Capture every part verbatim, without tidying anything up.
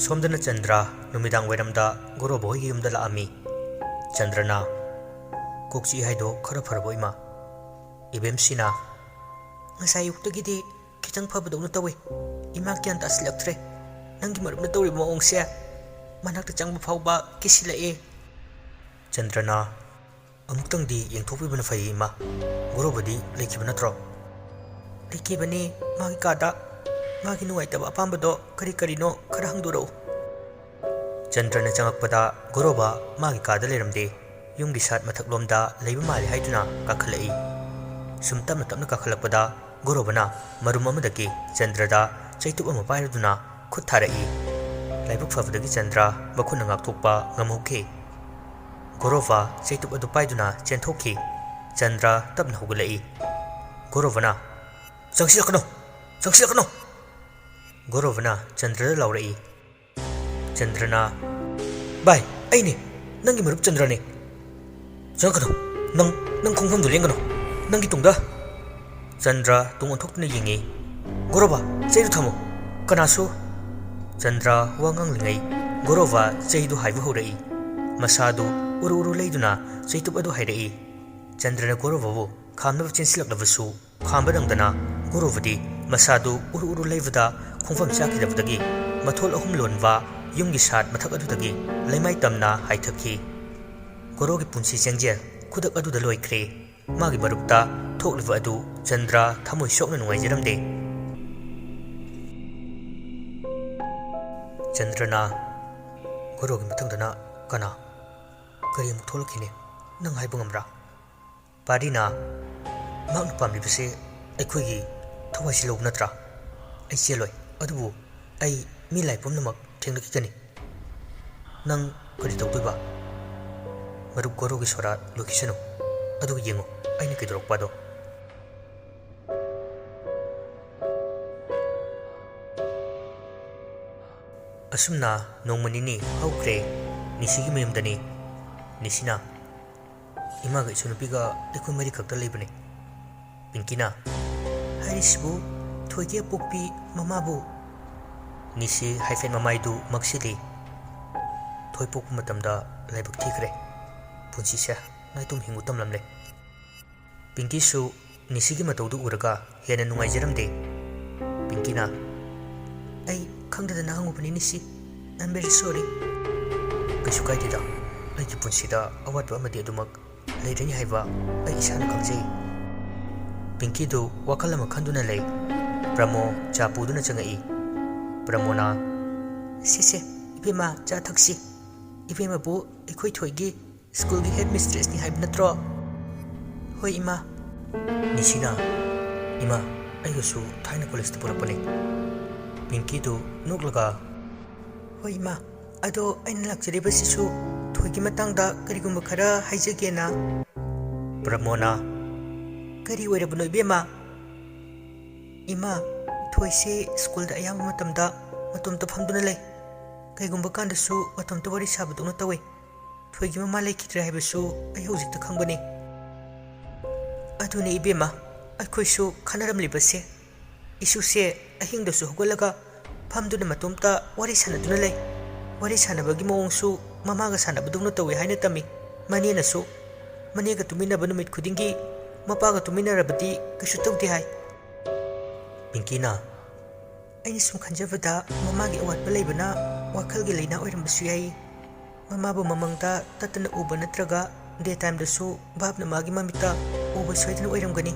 ꯁꯣꯝꯗꯅ ꯆꯟꯗ꯭ꯔ ꯅꯨꯃꯤꯗꯥꯡ ꯋꯥꯏꯔꯝꯗ ꯒꯣꯔꯣꯕ ꯍꯣꯏꯒꯤ ꯌꯨꯝꯗ ꯂꯥꯛꯑꯝꯃꯤ꯫ ꯆꯟꯗ꯭ꯔꯅ, "ꯀꯣꯛ ꯆꯤꯛꯏ ꯍꯥꯏꯗꯣ ꯈꯔ ꯐꯔꯕꯣ ꯏꯃꯥ?" ꯏꯕꯦꯝꯁꯤꯅ, "ꯉꯁꯥꯏ ꯑꯌꯨꯛꯇꯒꯤꯗꯤ ꯈꯤꯇꯪ ꯐꯕꯗꯧꯅ ꯇꯧꯋꯦ꯫ ꯏꯃꯥ ꯒ꯭ꯌꯥꯟ ꯇꯥꯁꯤꯜꯂꯛꯇ꯭ꯔꯦ꯫ ꯅꯪꯒꯤ ꯃꯔꯨꯞꯅ ꯇꯧꯔꯤꯕ ꯃꯑꯣꯡꯁꯦ ꯃꯅꯥꯛꯇ ꯆꯪꯕ ꯐꯥꯎꯕ ꯀꯤꯁꯤꯜꯂꯛꯑꯦ꯫" ꯆꯟꯗ꯭ꯔꯅ, "ꯑꯃꯨꯛꯇꯪꯗꯤ ꯌꯦꯡꯊꯣꯛꯄꯤꯕꯅ ꯐꯩ ꯏꯃꯥ꯫ ꯒꯣꯔꯣꯕꯗꯤ ꯂꯩꯈꯤꯕ ꯅꯠꯇ꯭ꯔꯣ?" "ꯂꯩꯈꯤꯕꯅꯦ, ꯃꯥꯒꯤ ꯀꯥꯗ꯫ ꯃꯥꯒꯤ ꯅꯨꯡꯉꯥꯏꯇꯕ ꯑꯄꯥꯝꯕꯗꯣ ꯀꯔꯤ ꯀꯔꯤꯅꯣ ꯈꯔ ꯍꯪꯗꯣꯔꯛꯎ꯫" ꯆꯟꯗ꯭ꯔꯅ ꯆꯪꯉꯛꯄꯗ ꯒꯣꯔꯣꯕ ꯃꯥꯒꯤ ꯀꯥꯗ ꯂꯩꯔꯝꯗꯦ꯫ ꯌꯨꯝꯒꯤ ꯁꯥꯠ ꯃꯊꯛꯂꯣꯝꯗ ꯂꯩꯕ ꯃꯥꯜꯂꯦ ꯍꯥꯏꯗꯨꯅ ꯀꯥꯈꯠꯂꯛꯏ꯫ ꯁꯨꯝ ꯇꯞꯅ ꯇꯞꯅ ꯀꯥꯈꯠꯂꯛꯄꯗ ꯒꯣꯔꯣꯕꯅ ꯃꯔꯨꯝ ꯑꯃꯗꯒꯤ ꯆꯟꯗ꯭ꯔꯗ ꯆꯩꯇꯨꯞ ꯑꯃ ꯄꯥꯏꯔꯗꯨꯅ ꯈꯨꯠ ꯊꯥꯔꯛꯏ꯫ ꯂꯥꯏꯕꯛ ꯐꯕꯗꯒꯤ ꯆꯟꯗ꯭ꯔ ꯃꯈꯨꯠꯅ ꯉꯥꯛꯊꯣꯛꯄ ꯉꯝꯍꯧꯈꯤ꯫ ꯒꯣꯔꯣꯕ ꯆꯩꯇꯨꯞ ꯑꯗꯨ ꯄꯥꯏꯗꯨꯅ ꯆꯦꯟꯊꯣꯛꯈꯤ꯫ ꯆꯟꯗ꯭ꯔ ꯇꯞꯅ ꯍꯧꯒꯠꯂꯛꯏ꯫ ꯒꯣꯔꯣꯕꯅ, "ꯆꯪꯁꯤꯜꯂꯛꯀꯅꯨ! ꯆꯪꯁꯤꯜꯂꯛꯀꯅꯨ!" ꯒꯣꯔꯣꯕꯅ ꯆꯟꯗ꯭ꯔꯗ ꯂꯥꯎꯔꯛꯏ꯫ ꯆꯟꯗ꯭ꯔꯅ, "ꯚꯥꯏ, ꯑꯩꯅꯦ, ꯅꯪꯒꯤ ꯃꯔꯨꯞ ꯆꯟꯗ꯭ꯔꯅꯦ꯫ ꯆꯪꯉꯛꯀꯅꯨ꯫ ꯅꯪ, ꯅꯪ ꯈꯣꯡꯐꯝꯗꯨ ꯂꯦꯡꯒꯅꯨ꯫ ꯅꯪꯒꯤ ꯇꯨꯡꯗ꯫" ꯆꯟꯗ꯭ꯔ ꯇꯨꯡ ꯑꯣꯟꯊꯣꯛꯇꯨꯅ ꯌꯦꯡꯉꯤ꯫ "ꯒꯣꯔꯣꯕ, ꯆꯩꯗꯨ ꯊꯝꯃꯨ꯫ ꯀꯅꯥꯁꯨ꯫" ꯆꯟꯗ꯭ꯔ ꯋꯥ ꯉꯥꯡꯂꯤꯉꯩ ꯒꯣꯔꯣꯕ ꯆꯩꯗꯨ ꯍꯥꯏꯕ ꯍꯧꯔꯛꯏ꯫ ꯃꯁꯥꯗꯨ ꯎꯔꯨ ꯎꯔꯨ ꯂꯩꯗꯨꯅ ꯆꯩꯇꯨꯞ ꯑꯗꯨ ꯍꯥꯏꯔꯛꯏ꯫ ꯆꯟꯗ꯭ꯔꯅ ꯒꯣꯔꯣꯕꯕꯨ ꯈꯥꯝꯅꯕ ꯆꯦꯟꯁꯤꯜꯂꯛꯂꯕꯁꯨ ꯈꯥꯝꯕ ꯅꯪꯗꯅ ꯒꯣꯔꯣꯕꯗꯤ ꯃꯁꯥꯗꯨ ꯎꯔꯨ ꯎꯔꯨ ꯂꯩꯕꯗ ꯈꯣꯡꯐꯝ ꯆꯥꯈꯤꯗꯕꯗꯒꯤ ꯃꯊꯣꯜ ꯑꯍꯨꯝ ꯂꯣꯟꯕ ꯌꯨꯝꯒꯤ ꯁꯥꯠ ꯃꯊꯛ ꯑꯗꯨꯗꯒꯤ ꯂꯩꯃꯥꯏ ꯇꯝꯅ ꯍꯥꯏꯊꯈꯤ꯫ ꯒꯣꯔꯣꯒꯤ ꯄꯨꯟꯁꯤ ꯆꯦꯡꯖꯦꯜ ꯈꯨꯗꯛ ꯑꯗꯨꯗ ꯂꯣꯏꯈ꯭ꯔꯦ꯫ ꯃꯥꯒꯤ ꯃꯔꯨꯞꯇ ꯊꯣꯛꯂꯤꯕ ꯑꯗꯨ ꯆꯟꯗ꯭ꯔ ꯊꯃꯣꯏ ꯁꯣꯛꯅ ꯅꯨꯡꯉꯥꯏꯖꯔꯝꯗꯦ꯫ ꯆꯟꯗ꯭ꯔꯅ, "ꯒꯣꯔꯣꯒꯤ ꯃꯊꯪꯗꯅ ꯀꯅꯥ? ꯀꯔꯤ ꯑꯃꯨꯛ ꯊꯣꯛꯂꯛꯈꯤꯅꯤ? ꯅꯪ ꯍꯥꯏꯕ ꯉꯝꯕ꯭ꯔꯥ?" ꯄꯥꯔꯤꯅ, "ꯃꯍꯥꯛꯅ ꯄꯥꯝꯂꯤꯕꯁꯦ ꯑꯩꯈꯣꯏꯒꯤ ꯊꯋꯥꯏꯁꯤ ꯂꯧꯕ ꯅꯠꯇ꯭ꯔꯥ? ꯑꯩ ꯆꯦꯜꯂꯣꯏ, ꯑꯗꯨꯕꯨ ꯑꯩ ꯃꯤ ꯂꯥꯏ ꯄꯨꯝꯅꯃꯛ ꯊꯦꯡꯅꯈꯤꯒꯅꯤ꯫ ꯅꯪ ꯀꯔꯤ ꯇꯧꯗꯣꯏꯕ? ꯃꯔꯨꯞ ꯒꯣꯔꯣꯒꯤ ꯁꯣꯔꯥꯠ ꯂꯣꯏꯈꯤꯁꯅꯨ, ꯑꯗꯨꯒ ꯌꯦꯡꯉꯨ ꯑꯩꯅ ꯀꯩꯗꯧꯔꯛꯄꯗꯣ꯫" ꯑꯁꯨꯝꯅ ꯅꯣꯡꯃ ꯅꯤꯅꯤ ꯍꯧꯈ꯭ꯔꯦ꯫ ꯅꯤꯁꯤꯒꯤ ꯃꯌꯨꯝꯗꯅꯤ꯫ ꯅꯤꯁꯤꯅ, "ꯏꯃꯥꯒ ꯏꯆꯟꯅꯨꯄꯤꯒ ꯑꯩꯈꯣꯏ ꯃꯔꯤꯈꯛꯇ ꯂꯩꯕꯅꯦ꯫" ꯄꯤꯡꯀꯤꯅ, "ꯍꯥꯏꯔꯤꯁꯤꯕꯨ ꯊꯣꯏꯒꯤ ꯑꯄꯣꯛꯄꯤ ꯃꯃꯥꯕꯨ?" ꯅꯤꯁꯤ ꯍꯥꯏꯐꯦꯠ ꯃꯃꯥꯏꯗꯨ ꯃꯛꯁꯤꯜꯂꯤ꯫ ꯊꯣꯏ ꯄꯣꯛꯄ ꯃꯇꯝꯗ ꯂꯥꯏꯕꯛ ꯊꯤꯈ꯭ꯔꯦ꯫ ꯄꯨꯟꯁꯤꯁꯦ ꯅꯥꯏꯇꯣꯝ ꯍꯤꯡꯉꯨ ꯇꯝꯂꯝꯂꯦ꯫ ꯄꯤꯡꯀꯤꯁꯨ ꯅꯤꯁꯤꯒꯤ ꯃꯇꯧꯗꯨ ꯎꯔꯒ ꯍꯦꯟꯅ ꯅꯨꯡꯉꯥꯏꯖꯔꯝꯗꯦ꯫ ꯄꯤꯡꯀꯤꯅ, "ꯑꯩ ꯈꯪꯗꯗꯅ ꯍꯪꯉꯨꯕꯅꯤ ꯅꯤꯁꯤ꯫ I am very sorry." "ꯀꯩꯁꯨ ꯀꯥꯏꯗꯦꯗ꯫ ꯑꯩꯒꯤ ꯄꯨꯟꯁꯤꯗ ꯑꯋꯥꯠꯄ ꯑꯃꯗꯤ ꯑꯗꯨꯃꯛ ꯂꯩꯔꯅꯤ ꯍꯥꯏꯕ ꯑꯩ ꯏꯁꯥꯅ ꯈꯪꯖꯩ꯫" ꯄꯤꯡꯀꯤꯗꯨ ꯋꯥꯈꯜ ꯑꯃ ꯈꯟꯗꯨꯅ ꯂꯩ꯫ ꯄ꯭ꯔꯃꯣ ꯆꯥ ꯄꯨꯗꯨꯅ ꯆꯪꯉꯛꯏ꯫ ꯄ꯭ꯔꯃꯣꯅ, "ꯁꯤꯁꯦ, ꯏꯕꯦꯝꯃ, ꯆꯥ ꯊꯛꯁꯤ꯫ ꯏꯕꯦꯝꯃꯕꯨ ꯑꯩꯈꯣꯏ ꯊꯣꯏꯒꯤ ꯁ꯭ꯀꯨꯜꯒꯤ ꯍꯦꯗ ꯃꯤꯁꯇ꯭ꯔꯦꯁꯅꯤ ꯍꯥꯏꯕ ꯅꯠꯇ꯭ꯔꯣ?" "ꯍꯣꯏ, ꯏꯃꯥ꯫" ꯅꯤꯁꯤꯅ, "ꯏꯃꯥ, ꯑꯩꯒꯁꯨ ꯊꯥꯏꯅ ꯀꯣꯂꯦꯖꯇ ꯄꯨꯔꯛꯄꯅꯦ꯫" ꯄꯤꯡꯀꯤꯗꯨ ꯅꯣꯛꯂꯒ, "ꯍꯣꯏ, ꯏꯃꯥ, ꯑꯗꯣ ꯑꯩꯅ ꯂꯥꯛꯆꯔꯤꯕꯁꯤꯁꯨ ꯊꯣꯏꯒꯤ ꯃꯇꯥꯡꯗ ꯀꯔꯤꯒꯨꯝꯕ ꯈꯔ ꯍꯥꯏꯖꯒꯦꯅ꯫" ꯄ꯭ꯔꯃꯣꯅ, "ꯀꯔꯤ ꯑꯣꯏꯔꯕꯅꯣ, ꯏꯕꯦꯝꯃ?" "ꯏꯃꯥ, ꯊꯣꯏꯁꯦ ꯁ꯭ꯀꯨꯜꯗ ꯑꯌꯥꯝꯕ ꯃꯇꯝꯗ ꯃꯇꯣꯝꯇ ꯐꯝꯗꯨꯅ ꯂꯩ꯫ ꯀꯩꯒꯨꯝꯕ ꯀꯥꯟꯗꯁꯨ ꯃꯇꯣꯝꯇ ꯋꯥꯔꯤ ꯁꯥꯕꯗꯧꯅ ꯇꯧꯏ꯫ ꯊꯣꯏꯒꯤ ꯃꯃꯥ ꯂꯩꯈꯤꯗ꯭ꯔꯦ ꯍꯥꯏꯕꯁꯨ ꯑꯩ ꯍꯧꯖꯤꯛꯇ ꯈꯪꯕꯅꯤ꯫" "ꯑꯗꯨꯅꯦ ꯏꯕꯦꯝꯃ, ꯑꯩꯈꯣꯏꯁꯨ ꯈꯟꯅꯔꯝꯂꯤꯕꯁꯦ꯫ ꯏꯁꯨꯁꯦ ꯑꯍꯤꯡꯗꯁꯨ ꯍꯧꯒꯠꯂꯒ ꯐꯝꯗꯨꯅ ꯃꯇꯣꯝꯇ ꯋꯥꯔꯤ ꯁꯥꯟꯅꯗꯨꯅ ꯂꯩ꯫ ꯋꯥꯔꯤ ꯁꯥꯟꯅꯕꯒꯤ ꯃꯑꯣꯡꯁꯨ ꯃꯃꯥꯒ ꯁꯥꯟꯅꯕꯗꯧꯅ ꯇꯧꯏ ꯍꯥꯏꯅ ꯇꯝꯃꯤ꯫ ꯃꯅꯦꯅꯁꯨ, ꯃꯅꯦꯒ ꯇꯨꯃꯤꯟꯅꯕ ꯅꯨꯃꯤꯠ ꯈꯨꯗꯤꯡꯒꯤ ꯃꯄꯥꯒ ꯇꯨꯃꯤꯟꯅꯔꯕꯗꯤ ꯀꯩꯁꯨ ꯇꯧꯗꯦ ꯍꯥꯏ꯫" ꯄꯤꯡꯀꯤꯅ, "ꯑꯩꯅ ꯁꯨꯝ ꯈꯟꯖꯕꯗ ꯃꯃꯥꯒꯤ ꯑꯋꯥꯠꯄ ꯂꯩꯕꯅ ꯋꯥꯈꯜꯒꯤ ꯂꯥꯏꯅꯥ ꯑꯣꯏꯔꯝꯕꯁꯨ ꯌꯥꯏ꯫ ꯃꯃꯥꯕꯨ ꯃꯃꯪꯗ ꯇꯠꯇꯅ ꯎꯕ ꯅꯠꯇ꯭ꯔꯒ ꯗꯦ ꯇꯥꯏꯝꯗꯁꯨ ꯚꯥꯞꯅ ꯃꯥꯒꯤ ꯃꯃꯤꯠꯇ ꯎꯕ ꯁꯣꯏꯗꯅ ꯑꯣꯏꯔꯝꯒꯅꯤ꯫"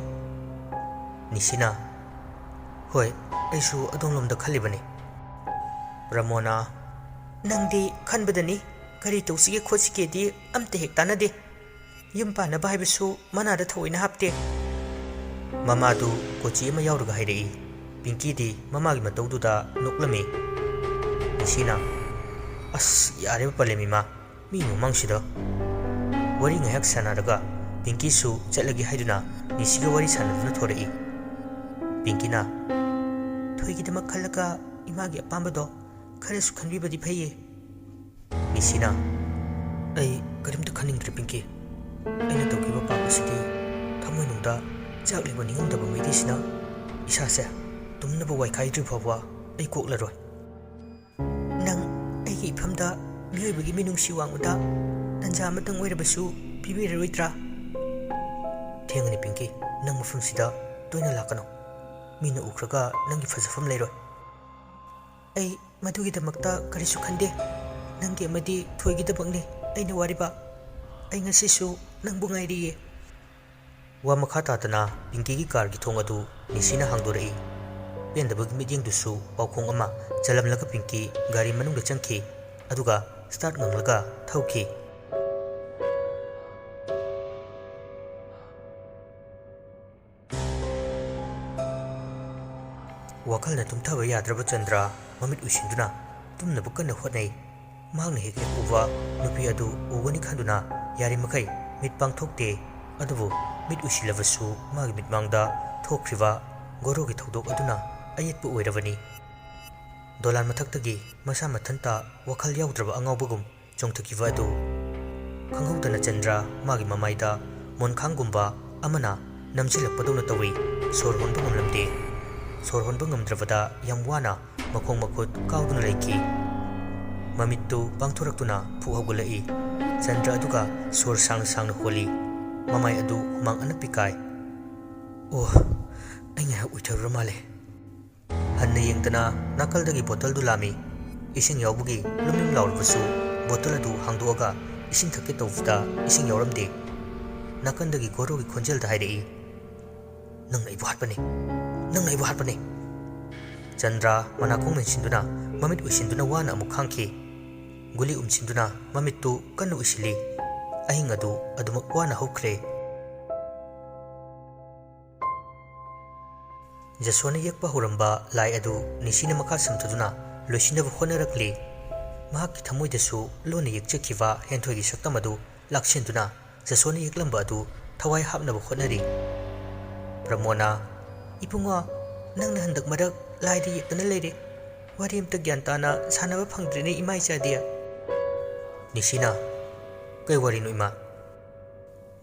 ꯅꯤꯁꯤꯅ, "ꯍꯣꯏ, ꯑꯩꯁꯨ ꯑꯗꯣꯝꯂꯣꯝꯗ ꯈꯜꯂꯤꯕꯅꯤ꯫" ꯄ꯭ꯔꯃꯣꯅ, "ꯅꯪꯗꯤ ꯈꯟꯕꯗꯅꯤ, ꯀꯔꯤ ꯇꯧꯁꯤꯒꯦ ꯈꯣꯠꯁꯤꯒꯦꯗꯤ ꯑꯝꯇ ꯍꯦꯛ ꯇꯥꯟꯅꯗꯦ꯫ ꯌꯨꯝ ꯄꯥꯟꯅꯕ ꯍꯥꯏꯕꯁꯨ ꯃꯅꯥꯗ ꯊꯑꯣꯏꯅ ꯍꯥꯞꯇꯦ꯫" ꯃꯃꯥꯗꯨ ꯀꯣꯆꯤ ꯑꯃ ꯌꯥꯎꯔꯒ ꯍꯥꯏꯔꯛꯏ꯫ ꯄꯤꯡꯀꯤꯗꯤ ꯃꯃꯥꯒꯤ ꯃꯇꯧꯗꯨꯗ ꯅꯣꯛꯂꯝꯃꯤ꯫ ꯅꯤꯁꯤꯅ, "ꯑꯁ, ꯌꯥꯔꯦꯕ ꯄꯂꯦꯝ ꯏꯃꯥ, ꯃꯤ ꯃꯃꯥꯡꯁꯤꯗ꯫" ꯋꯥꯔꯤ ꯉꯥꯏꯍꯥꯛ ꯁꯥꯟꯅꯔꯒ ꯄꯤꯡꯀꯤꯁꯨ ꯆꯠꯂꯒꯦ ꯍꯥꯏꯗꯨꯅ ꯅꯤꯁꯤꯒ ꯋꯥꯔꯤ ꯁꯥꯟꯅꯗꯨꯅ ꯊꯣꯔꯛꯏ꯫ ꯄꯤꯡꯀꯤꯅ, "ꯊꯣꯏꯒꯤꯗꯃꯛ ꯈꯜꯂꯒ ꯏꯃꯥꯒꯤ ꯑꯄꯥꯝꯕꯗꯣ ꯈꯔꯁꯨ ꯈꯟꯕꯤꯕꯗꯤ ꯐꯩꯌꯦ꯫" ꯅꯤꯁꯤꯅ, "ꯑꯩ ꯀꯔꯤꯝꯇ ꯈꯟꯅꯤꯡꯗ꯭ꯔꯦ ꯄꯤꯡꯀꯤ꯫ ꯑꯩꯅ ꯇꯧꯈꯤꯕ ꯄꯥꯞ ꯑꯁꯤꯗꯤ ꯊꯃꯣꯏꯅꯨꯡꯗ ꯆꯥꯛꯂꯤꯕ ꯅꯤꯡꯉꯝꯗꯕ ꯃꯩꯗꯩꯁꯤꯅ ꯏꯁꯥꯁꯦ ꯇꯨꯝꯅꯕ ꯋꯥꯏꯈꯥꯏꯗ꯭ꯔꯤ ꯐꯥꯎꯕ ꯑꯩ ꯀꯣꯛꯂꯔꯣꯏ꯫" ꯏꯐꯝꯗ ꯃꯤꯑꯣꯏꯕꯒꯤ ꯃꯤꯅꯨꯡꯁꯤ ꯋꯥꯡꯃꯗ ꯇꯟꯖꯥ ꯑꯃꯇꯪ ꯑꯣꯏꯔꯕꯁꯨ ꯄꯤꯕꯤꯔꯔꯣꯏꯗ꯭ꯔꯥ? ꯊꯦꯡꯉꯅꯤ ꯄꯤꯡꯀꯤ, ꯅꯪ ꯃꯐꯝꯁꯤꯗ ꯇꯣꯏꯅ ꯂꯥꯛꯀꯅꯨ꯫ ꯃꯤꯅ ꯎꯈ꯭ꯔꯒ ꯅꯪꯒꯤ ꯐꯖꯐꯝ ꯂꯩꯔꯣꯏ꯫ ꯑꯩ ꯃꯗꯨꯒꯤꯗꯃꯛꯇ ꯀꯔꯤꯁꯨ ꯈꯟꯗꯦ꯫ ꯅꯪꯒꯤ ꯑꯃꯗꯤ ꯊꯣꯏꯒꯤꯗꯃꯛꯅꯤ ꯑꯩꯅ ꯋꯥꯔꯤꯕ꯫ ꯑꯩ ꯉꯁꯤꯁꯨ ꯅꯪꯕꯨ ꯉꯥꯏꯔꯤꯌꯦ꯫ ꯋꯥ ꯃꯈꯥ ꯇꯥꯗꯅ ꯄꯤꯡꯀꯤꯒꯤ ꯀꯥꯔꯒꯤ ꯊꯣꯡ ꯑꯗꯨ ꯅꯤꯁꯤꯅ ꯍꯥꯡꯗꯣꯔꯛꯏ꯫ ꯄꯦꯟꯗꯕꯒꯤ ꯃꯤꯠꯌꯦꯡꯗꯨꯁꯨ ꯄꯥꯎꯈꯣꯡ ꯑꯃ ꯆꯜꯂꯝꯂꯒ ꯄꯤꯡꯀꯤ ꯒꯥꯔꯤ ꯃꯅꯨꯡꯗ ꯆꯪꯈꯤ, ꯑꯗꯨꯒ ꯁ꯭ꯇꯥꯔꯠ ꯉꯪꯂꯒ ꯊꯧꯈꯤ꯫ ꯋꯥꯈꯜꯅ ꯇꯨꯝꯊꯕ ꯌꯥꯗ꯭ꯔꯕ ꯆꯟꯗ꯭ꯔ ꯃꯃꯤꯠ ꯎꯏꯁꯤꯟꯗꯨꯅ ꯇꯨꯝꯅꯕ ꯀꯟꯅ ꯍꯣꯠꯅꯩ꯫ ꯃꯍꯥꯛꯅ ꯍꯦꯛ ꯍꯦꯛ ꯎꯕ ꯅꯨꯄꯤ ꯑꯗꯨ ꯎꯒꯅꯤ ꯈꯟꯗꯨꯅ ꯌꯥꯔꯤꯃꯈꯩ ꯃꯤꯠ ꯄꯥꯡꯊꯣꯛꯇꯦ꯫ ꯑꯗꯨꯕꯨ ꯃꯤꯠ ꯎꯏꯁꯤꯜꯂꯕꯁꯨ ꯃꯥꯒꯤ ꯃꯤꯠꯃꯥꯡꯗ ꯊꯣꯛꯈ꯭ꯔꯤꯕ ꯒꯣꯔꯣꯒꯤ ꯊꯧꯗꯣꯛ ꯑꯗꯨꯅ ꯑꯌꯦꯠꯄ ꯑꯣꯏꯔꯕꯅꯤ꯫ ꯗꯣꯂꯥꯟ ꯃꯊꯛꯇꯒꯤ ꯃꯁꯥ ꯃꯊꯟꯇ ꯋꯥꯈꯜ ꯌꯥꯎꯗ꯭ꯔꯕ ꯑꯉꯥꯎꯕꯒꯨꯝ ꯆꯣꯡꯊꯈꯤꯕ ꯑꯗꯨ ꯈꯪꯍꯧꯗꯅ ꯆꯟꯗ꯭ꯔ ꯃꯥꯒꯤ ꯃꯃꯥꯏꯗ ꯃꯣꯟꯈꯥꯡꯒꯨꯝꯕ ꯑꯃꯅ ꯅꯝꯁꯤꯜꯂꯛꯄꯗꯧꯅ ꯇꯧꯏ꯫ ꯁꯣꯔ ꯍꯣꯟꯕ ꯉꯝꯂꯝꯗꯦ꯫ ꯁꯣꯔ ꯍꯣꯟꯕ ꯉꯝꯗ꯭ꯔꯕꯗ ꯌꯥꯝ ꯋꯥꯅ ꯃꯈꯣꯡ ꯃꯈꯨꯠ ꯀꯥꯎꯗꯨꯅ ꯂꯩꯈꯤ꯫ ꯃꯃꯤꯠꯇꯨ ꯄꯥꯡꯊꯣꯔꯛꯇꯨꯅ ꯐꯨꯛ ꯍꯧꯒꯠꯂꯛꯏ꯫ ꯆꯟꯗ꯭ꯔ ꯑꯗꯨꯒ ꯁꯣꯔ ꯁꯥꯡꯅ ꯁꯥꯡꯅ ꯍꯣꯜꯂꯤ꯫ ꯃꯃꯥꯏ ꯑꯗꯨ ꯍꯨꯃꯥꯡ ꯑꯅꯞꯄꯤ ꯀꯥꯏ꯫ "ꯑꯣ, ꯑꯩ ꯉꯥꯏꯍꯥꯛ ꯎꯏꯊꯔꯨꯔ ꯃꯥꯜꯂꯦ꯫" ꯍꯟꯅ ꯌꯦꯡꯗꯅ ꯅꯥꯀꯜꯗꯒꯤ ꯕꯣꯇꯜꯗꯨ ꯂꯥꯝꯃꯤ꯫ ꯏꯁꯤꯡ ꯌꯥꯎꯕꯒꯤ ꯂꯨꯝ ꯂꯨꯝ ꯂꯥꯎꯔꯕꯁꯨ ꯕꯣꯇꯜ ꯑꯗꯨ ꯍꯥꯡꯗꯣꯛꯑꯒ ꯏꯁꯤꯡ ꯊꯛꯀꯦ ꯇꯧꯕꯗ ꯏꯁꯤꯡ ꯌꯥꯎꯔꯝꯗꯦ꯫ ꯅꯥꯀꯟꯗꯒꯤ ꯒꯣꯔꯣꯒꯤ ꯈꯣꯟꯖꯦꯜꯗ ꯍꯥꯏꯔꯛꯏ, "ꯅꯪꯅ ꯑꯩꯕꯨ ꯍꯥꯠꯄꯅꯤ, ꯅꯪꯅ ꯑꯩꯕꯨ ꯍꯥꯠꯄꯅꯤ!" ꯆꯟꯗ꯭ꯔ ꯃꯅꯥꯀꯣꯡ ꯃꯦꯟꯁꯤꯟꯗꯨꯅ ꯃꯃꯤꯠ ꯎꯏꯁꯤꯟꯗꯨꯅ ꯋꯥꯅ ꯑꯃꯨꯛ ꯈꯥꯡꯈꯤ꯫ ꯒꯨꯂꯤ ꯎꯝꯁꯤꯟꯗꯨꯅ ꯃꯃꯤꯠꯇꯨ ꯀꯟꯅ ꯎꯏꯁꯤꯜꯂꯤ꯫ ꯑꯍꯤꯡ ꯑꯗꯨ ꯑꯗꯨꯃꯛ ꯋꯥꯅ ꯍꯧꯈ꯭ꯔꯦ꯫ ꯖꯁꯣꯅ ꯌꯦꯛꯄ ꯍꯧꯔꯝꯕ ꯂꯥꯏ ꯑꯗꯨ ꯅꯤꯁꯤꯅ ꯃꯈꯥ ꯁꯝꯊꯗꯨꯅ ꯂꯣꯏꯁꯤꯟꯅꯕ ꯍꯣꯠꯅꯔꯛꯂꯤ꯫ ꯃꯍꯥꯛꯀꯤ ꯊꯃꯣꯏꯗꯁꯨ ꯂꯣꯟꯅ ꯌꯦꯛꯆꯈꯤꯕ ꯍꯦꯟꯊꯣꯏꯒꯤ ꯁꯛꯇꯝ ꯑꯗꯨ ꯂꯥꯛꯁꯤꯟꯗꯨꯅ ꯖꯁꯣꯅ ꯌꯦꯛꯂꯝꯕ ꯑꯗꯨ ꯊꯋꯥꯏ ꯍꯥꯞꯅꯕ ꯍꯣꯠꯅꯔꯤ꯫ ꯄ꯭ꯔꯃꯣꯅ, "ꯏꯕꯨꯡꯉꯣ, ꯅꯪꯅ ꯍꯟꯗꯛ ꯃꯔꯛ ꯂꯥꯏꯗ ꯌꯦꯛꯇꯅ ꯂꯩꯔꯦ꯫ ꯋꯥꯔꯤ ꯑꯝꯇ ꯒ꯭ꯌꯥꯟ ꯇꯥꯅ ꯁꯥꯟꯅꯕ ꯐꯪꯗ꯭ꯔꯦꯅꯦ ꯏꯃꯥ ꯏꯆꯥꯗꯤ꯫" ꯅꯤꯁꯤꯅ, "ꯀꯩ ꯋꯥꯔꯤꯅꯣ ꯏꯃꯥ?"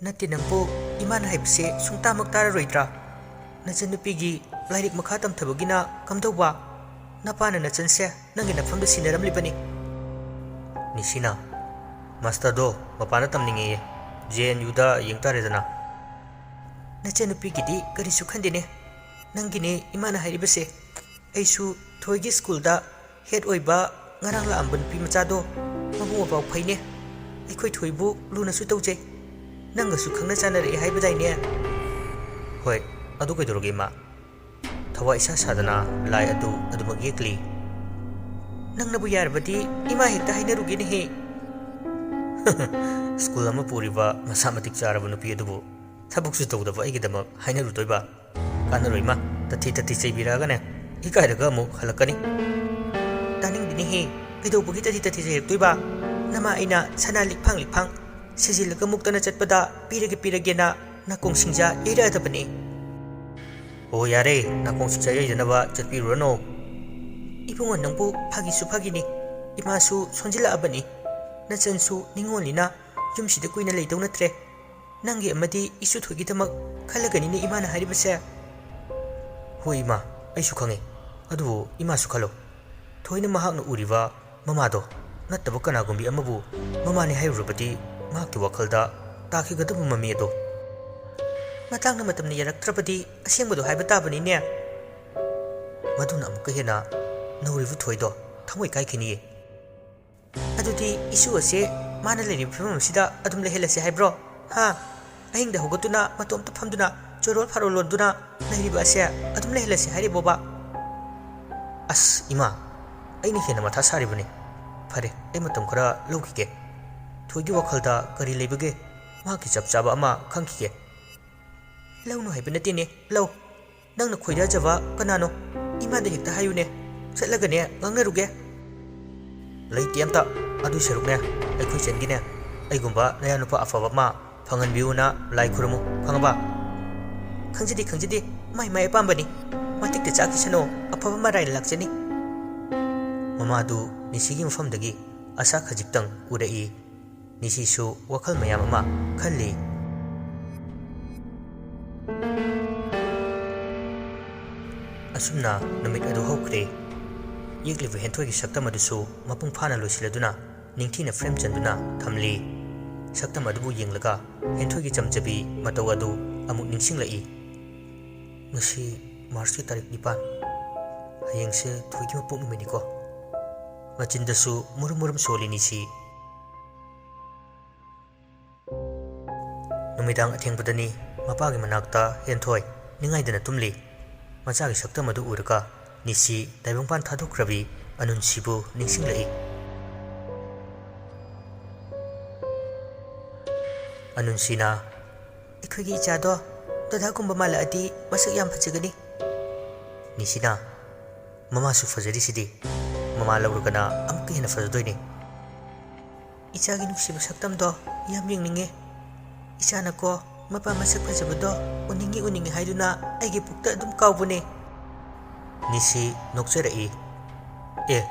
"ꯅꯠꯇꯦ ꯅꯪꯕꯨ, ꯏꯃꯥꯅ ꯍꯥꯏꯕꯁꯦ ꯁꯨꯡꯇꯥꯃꯛ ꯇꯥꯔꯔꯣꯏꯗ꯭ꯔꯥ? ꯅꯆꯟꯅꯨꯄꯤꯒꯤ ꯂꯥꯏꯔꯤꯛ ꯃꯈꯥ ꯇꯝꯊꯕꯒꯤꯅ ꯀꯝꯗꯧꯕ? ꯅꯄꯥꯅ ꯅꯆꯟꯁꯦ ꯅꯪꯒꯤ ꯅꯐꯝꯗ ꯁꯤꯟꯅꯔꯝꯂꯤꯕꯅꯤ꯫" ꯅꯤꯁꯤꯅ, "ꯃꯥꯁꯇꯔꯗꯣ ꯃꯄꯥꯟꯗ ꯇꯝꯅꯤꯡꯉꯦꯌꯦ, ꯖꯦ ꯑꯦꯟ ꯌꯨꯗ ꯌꯦꯡ ꯇꯥꯔꯦꯗꯅ꯫" "ꯅꯆꯟꯅꯨꯄꯤꯒꯤꯗꯤ ꯀꯔꯤꯁꯨ ꯈꯟꯗꯦꯅꯦ, ꯅꯪꯒꯤꯅꯦ ꯏꯃꯥꯅ ꯍꯥꯏꯔꯤꯕꯁꯦ꯫ ꯑꯩꯁꯨ ꯊꯣꯏꯒꯤ ꯁ꯭ꯀꯨꯜꯗ ꯍꯦꯗ ꯑꯣꯏꯕ ꯉꯔꯥꯡ ꯂꯥꯛꯑꯝꯕ ꯅꯨꯄꯤ ꯃꯆꯥꯗꯣ ꯃꯕꯨꯛ ꯃꯄꯥꯎ ꯐꯩꯅꯦ, ꯑꯩꯈꯣꯏ ꯊꯣꯏꯕꯨ ꯂꯨꯅꯁꯨ ꯇꯧꯖꯩ, ꯅꯪꯒꯁꯨ ꯈꯪꯅ ꯆꯥꯟꯅꯔꯛꯑꯦ ꯍꯥꯏꯕꯗꯥꯏꯅꯦ?" "ꯍꯣꯏ, ꯑꯗꯨ ꯀꯩꯗꯧꯔꯒꯦ ꯏꯃꯥ? ꯊꯋꯥꯏ ꯏꯁꯥ ꯁꯥꯗꯅ ꯂꯥꯏ ꯑꯗꯨ ꯑꯗꯨꯃꯛ ꯌꯦꯛꯂꯤ꯫" "ꯅꯪꯅꯕꯨ ꯌꯥꯔꯕꯗꯤ ꯏꯃꯥ ꯍꯦꯛꯇ ꯍꯥꯏꯅꯔꯨꯒꯦꯅꯦꯍꯦ꯫" "ꯁ꯭ꯀꯨꯜ ꯑꯃ ꯄꯨꯔꯤꯕ ꯃꯁꯥ ꯃꯇꯤꯛ ꯆꯥꯔꯕ ꯅꯨꯄꯤ ꯑꯗꯨꯕꯨ ꯊꯕꯛꯁꯨ ꯇꯧꯗꯕ ꯑꯩꯒꯤꯗꯃꯛ ꯍꯥꯏꯅꯔꯨꯗꯣꯏꯕ? ꯀꯥꯟꯅꯔꯣꯏ ꯏꯃꯥ, ꯇꯊꯤ ꯇꯊꯤ ꯆꯩꯕꯤꯔꯛꯑꯒꯅꯦ, ꯏꯀꯥꯏꯔꯒ ꯑꯃꯨꯛ ꯍꯜꯂꯛꯀꯅꯤ꯫" "ꯇꯥꯅꯤꯡꯗꯦꯅꯦꯍꯦ, ꯀꯩꯗꯧꯕꯒꯤ ꯇꯊꯤ ꯇꯊꯤ ꯆꯩꯔꯛꯇꯣꯏꯕ? ꯅꯃꯥ ꯑꯩꯅ ꯁꯅꯥ ꯂꯤꯛꯐꯥꯡ ꯂꯤꯛꯐꯥꯡ ꯁꯤꯖꯤꯜꯂꯒ ꯃꯨꯛꯇꯅ ꯆꯠꯄꯗ ꯄꯤꯔꯒꯦ ꯄꯤꯔꯒꯦꯅ ꯅꯥꯀꯣꯡ ꯁꯤꯡꯖꯥ ꯌꯩꯔꯛꯑꯗꯕꯅꯦ꯫" "ꯑꯣ ꯌꯥꯔꯦ, ꯅꯥꯀꯣꯡ ꯁꯤꯡꯖꯥ ꯌꯩꯗꯅꯕ ꯆꯠꯄꯤꯔꯨꯔꯅꯨ꯫" "ꯏꯕꯨꯡꯉꯣ ꯅꯪꯕꯨ ꯐꯥꯒꯤꯁꯨ ꯐꯥꯒꯤꯅꯤ, ꯏꯃꯥꯁꯨ ꯁꯣꯟꯖꯤꯜꯂꯛꯑꯕꯅꯤ, ꯅꯆꯟꯁꯨ ꯅꯤꯉꯣꯜꯅꯤꯅ ꯌꯨꯝꯁꯤꯗ ꯀꯨꯏꯅ ꯂꯩꯗꯧ ꯅꯠꯇ꯭ꯔꯦ꯫ ꯅꯪꯒꯤ ꯑꯃꯗꯤ ꯏꯁꯨ ꯊꯣꯏꯒꯤꯗꯃꯛ ꯈꯜꯂꯒꯅꯤꯅꯦ ꯏꯃꯥꯅ ꯍꯥꯏꯔꯤꯕꯁꯦ꯫" "ꯍꯣꯏ ꯏꯃꯥ, ꯑꯩꯁꯨ ꯈꯪꯉꯤ꯫ ꯑꯗꯨꯕꯨ ꯏꯃꯥꯁꯨ ꯈꯜꯂꯣ, ꯊꯣꯏꯅ ꯃꯍꯥꯛꯅ ꯎꯔꯤꯕ ꯃꯃꯥꯗꯣ ꯅꯠꯇꯕ ꯀꯅꯥꯒꯨꯝꯕꯤ ꯑꯃꯕꯨ ꯃꯃꯥꯅꯤ ꯍꯥꯏꯔꯨꯔꯕꯗꯤ ꯃꯍꯥꯛꯀꯤ ꯋꯥꯈꯜꯗ ꯇꯥꯈꯤꯒꯗꯕ ꯃꯃꯤ ꯑꯗꯣ꯫" "ꯃꯇꯥꯡꯅ ꯃꯇꯝꯅ ꯌꯥꯔꯛꯇ꯭ꯔꯕꯗꯤ ꯑꯁꯦꯡꯕꯗꯣ ꯍꯥꯏꯕ ꯇꯥꯕꯅꯤꯅꯦ꯫" "ꯃꯗꯨꯅ ꯑꯃꯨꯛꯀ ꯍꯦꯟꯅ ꯅꯧꯔꯤꯕ ꯊꯣꯏꯗꯣ ꯊꯃꯣꯏ ꯀꯥꯏꯈꯤꯅꯤꯌꯦ꯫" "ꯑꯗꯨꯗꯤ ꯏꯁꯨ ꯑꯁꯦ ꯃꯥꯅ ꯂꯩꯔꯤꯕ ꯐꯤꯕꯝ ꯑꯁꯤꯗ ꯑꯗꯨꯝ ꯂꯩꯍꯜꯂꯁꯦ ꯍꯥꯏꯕ꯭ꯔꯣ? ꯍꯥ? ꯑꯍꯤꯡꯗ ꯍꯧꯒꯠꯇꯨꯅ ꯃꯇꯣꯝꯇ ꯐꯝꯗꯨꯅ ꯆꯣꯔꯣꯜ ꯐꯥꯔꯣꯜ ꯂꯣꯟꯗꯨꯅ ꯂꯩꯔꯤꯕ ꯑꯁꯦ ꯑꯗꯨꯝ ꯂꯩꯍꯜꯂꯁꯦ ꯍꯥꯏꯔꯤꯕꯣꯕ?" "ꯑꯁ ꯏꯃꯥ, ꯑꯩꯅ ꯍꯦꯟꯅ ꯃꯊꯥ ꯁꯥꯔꯤꯕꯅꯤ꯫ ꯐꯔꯦ, ꯑꯩ ꯃꯇꯝ ꯈꯔ ꯂꯧꯈꯤꯒꯦ꯫ ꯊꯣꯏꯒꯤ ꯋꯥꯈꯜꯗ ꯀꯔꯤ ꯂꯩꯕꯒꯦ? ꯃꯍꯥꯛꯀꯤ ꯆꯞ ꯆꯥꯕ ꯑꯃ ꯈꯪꯈꯤꯒꯦ꯫" "ꯂꯧꯅꯨ ꯍꯥꯏꯕ ꯅꯠꯇꯦꯅꯦ, ꯂꯧ꯫ ꯅꯪꯅ ꯈꯣꯏꯗꯥꯖꯕ ꯀꯅꯥꯅꯣ? ꯏꯃꯥꯗ ꯍꯦꯛꯇ ꯍꯥꯏꯌꯨꯅꯦ꯫ ꯆꯠꯂꯒꯅꯦ ꯉꯥꯡꯅꯔꯨꯒꯦ꯫" "ꯂꯩꯇꯦ ꯑꯝꯇ꯫ ꯑꯗꯨꯏ ꯁꯔꯨꯛꯅꯦ, ꯑꯩꯈꯣꯏ ꯆꯟꯒꯤꯅꯦ, ꯑꯩꯒꯨꯝꯕ ꯅꯌꯥ ꯅꯨꯄꯥ ꯑꯐꯕ ꯑꯃ ꯐꯪꯍꯟꯕꯤꯌꯨꯅ ꯂꯥꯏ ꯈꯨꯔꯨꯝꯃꯨ, ꯈꯪꯉꯕ?" "ꯈꯪꯖꯗꯦ, ꯈꯪꯖꯗꯦ꯫ ꯃꯥꯏ ꯃꯥꯏ ꯑꯄꯥꯝꯕꯅꯤ꯫ ꯃꯇꯤꯛꯇ ꯆꯥꯈꯤꯁꯅꯨ, ꯑꯐꯕ ꯃꯔꯥꯏꯅ ꯂꯥꯛꯆꯅꯤ꯫" ꯃꯃꯥꯗꯨ ꯅꯤꯁꯤꯒꯤ ꯃꯐꯝꯗꯒꯤ ꯑꯁꯥ ꯈꯖꯤꯛꯇꯪ ꯎꯔꯛꯏ꯫ ꯅꯤꯁꯤꯁꯨ ꯋꯥꯈꯜ ꯃꯌꯥꯝ ꯑꯃ ꯈꯜꯂꯤ꯫ ꯑꯁꯨꯝꯅ ꯅꯨꯃꯤꯠ ꯑꯗꯨ ꯍꯧꯈ꯭ꯔꯦ꯫ ꯌꯦꯛꯂꯤꯕ ꯍꯦꯟꯊꯣꯏꯒꯤ ꯁꯛꯇꯝ ꯑꯗꯨꯁꯨ ꯃꯄꯨꯡ ꯐꯥꯅ ꯂꯣꯏꯁꯤꯜꯂꯗꯨꯅ ꯅꯤꯡꯊꯤꯅ ꯐ꯭ꯔꯦꯝ ꯆꯟꯗꯨꯅ ꯊꯝꯂꯤ꯫ ꯁꯛꯇꯝ ꯑꯗꯨꯕꯨ ꯌꯦꯡꯂꯒ ꯍꯦꯟꯊꯣꯏꯒꯤ ꯆꯝꯖꯕꯤ ꯃꯇꯧ ꯑꯗꯨ ꯑꯃꯨꯛ ꯅꯤꯡꯁꯤꯡꯂꯛꯏ꯫ ꯉꯁꯤ ꯃꯥꯔꯆꯀꯤ ꯇꯥꯔꯤꯛ ꯅꯤꯄꯥꯟ, ꯍꯌꯦꯡꯁꯦ ꯊꯣꯏꯒꯤ ꯃꯄꯣꯛ ꯅꯨꯃꯤꯠꯅꯤꯀꯣ꯫ ꯃꯆꯤꯟꯗꯁꯨ ꯃꯨꯔꯨꯝ ꯃꯨꯔꯨꯝ ꯁꯣꯜꯂꯤ ꯅꯤꯁꯤ꯫ ꯅꯨꯃꯤꯗꯥꯡ ꯑꯊꯦꯡꯕꯗꯅꯤ ꯃꯄꯥꯒꯤ ꯃꯅꯥꯛꯇ ꯍꯦꯟꯊꯣꯏ ꯅꯤꯡꯉꯥꯏꯗꯅ ꯇꯨꯝꯂꯤ꯫ ꯃꯆꯥꯒꯤ ꯁꯛꯇꯝ ꯑꯗꯨ ꯎꯔꯒ ꯅꯤꯁꯤ ꯇꯥꯏꯕꯪꯄꯥꯟ ꯊꯥꯗꯣꯛꯈ꯭ꯔꯕꯤ ꯑꯅꯨꯟꯁꯤꯕꯨ ꯅꯤꯡꯁꯤꯡꯂꯛꯏ꯫ ꯑꯅꯨꯟꯁꯤꯅ, "ꯑꯩꯈꯣꯏꯒꯤ ꯏꯆꯥꯗꯣ ꯗꯗꯥꯒꯨꯝꯕ ꯃꯥꯜꯂꯛꯑꯗꯤ ꯃꯁꯛ ꯌꯥꯝ ꯐꯖꯒꯅꯤ꯫" ꯅꯤꯁꯤꯅ, "ꯃꯃꯥꯁꯨ ꯐꯖꯔꯤꯁꯤꯗꯤ, ꯃꯃꯥ ꯂꯧꯔꯒꯅ ꯑꯃꯨꯛꯀ ꯍꯦꯟꯅ ꯐꯖꯗꯣꯏꯅꯤ꯫" "ꯏꯆꯥꯒꯤ ꯅꯨꯡꯁꯤꯕ ꯁꯛꯇꯝꯗꯣ ꯌꯥꯝ ꯌꯦꯡꯅꯤꯡꯉꯦ꯫ ꯏꯆꯥꯅꯀꯣ ꯃꯄꯥ ꯃꯁꯛ ꯐꯖꯕꯗꯣ ꯎꯅꯤꯡꯉꯤ ꯎꯅꯤꯡꯉꯤ ꯍꯥꯏꯗꯨꯅ ꯑꯩꯒꯤ ꯄꯨꯛꯇ ꯑꯗꯨꯝ ꯀꯥꯎꯕꯅꯦ꯫" ꯅꯤꯁꯤ ꯅꯣꯛꯆꯔꯛꯏ꯫ "ꯑꯦ,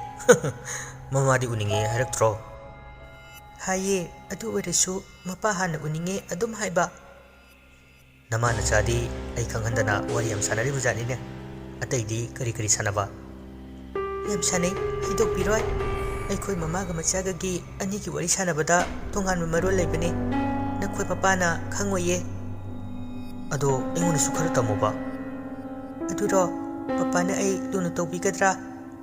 ꯃꯃꯥꯗꯤ ꯎꯅꯤꯡꯉꯦ ꯍꯥꯏꯔꯛꯇ꯭ꯔꯣ?" "ꯍꯥꯏꯌꯦ, ꯑꯗꯨ ꯑꯣꯏꯔꯁꯨ ꯃꯄꯥ ꯍꯥꯟꯅ ꯎꯅꯤꯡꯉꯦ ꯑꯗꯨꯝ ꯍꯥꯏꯕ꯫" "ꯅꯃꯥ ꯅꯆꯥꯗꯤ ꯑꯩ ꯈꯪꯍꯟꯗꯅ ꯋꯥꯔꯤ ꯌꯥꯝ ꯁꯥꯟꯅꯔꯤꯕ ꯖꯥꯠꯅꯤꯅꯦ꯫ ꯑꯇꯩꯗꯤ ꯀꯔꯤ ꯀꯔꯤ ꯁꯥꯟꯅꯕ?" "ꯌꯥꯝ ꯁꯥꯟꯅꯩ, ꯍꯥꯏꯗꯣꯛꯄꯤꯔꯣꯏ꯫ ꯑꯩꯈꯣꯏ ꯃꯃꯥꯒ ꯃꯆꯥꯒꯒꯤ ꯑꯅꯤꯒꯤ ꯋꯥꯔꯤ ꯁꯥꯟꯅꯕꯗ ꯇꯣꯉꯥꯟꯕ ꯃꯔꯣꯜ ꯂꯩꯕꯅꯤ꯫ ꯅꯈꯣꯏ ꯃꯄꯥꯅ ꯈꯪꯉꯣꯏꯌꯦ꯫" "ꯑꯗꯣ ꯑꯩꯉꯣꯟꯗꯁꯨ ꯈꯔ ꯇꯝꯃꯨꯕ꯫" "ꯑꯗꯨꯔꯣ, ꯄꯄꯥꯅ ꯑꯩ ꯂꯨꯅ ꯇꯧꯕꯤꯒꯗ꯭ꯔꯥ?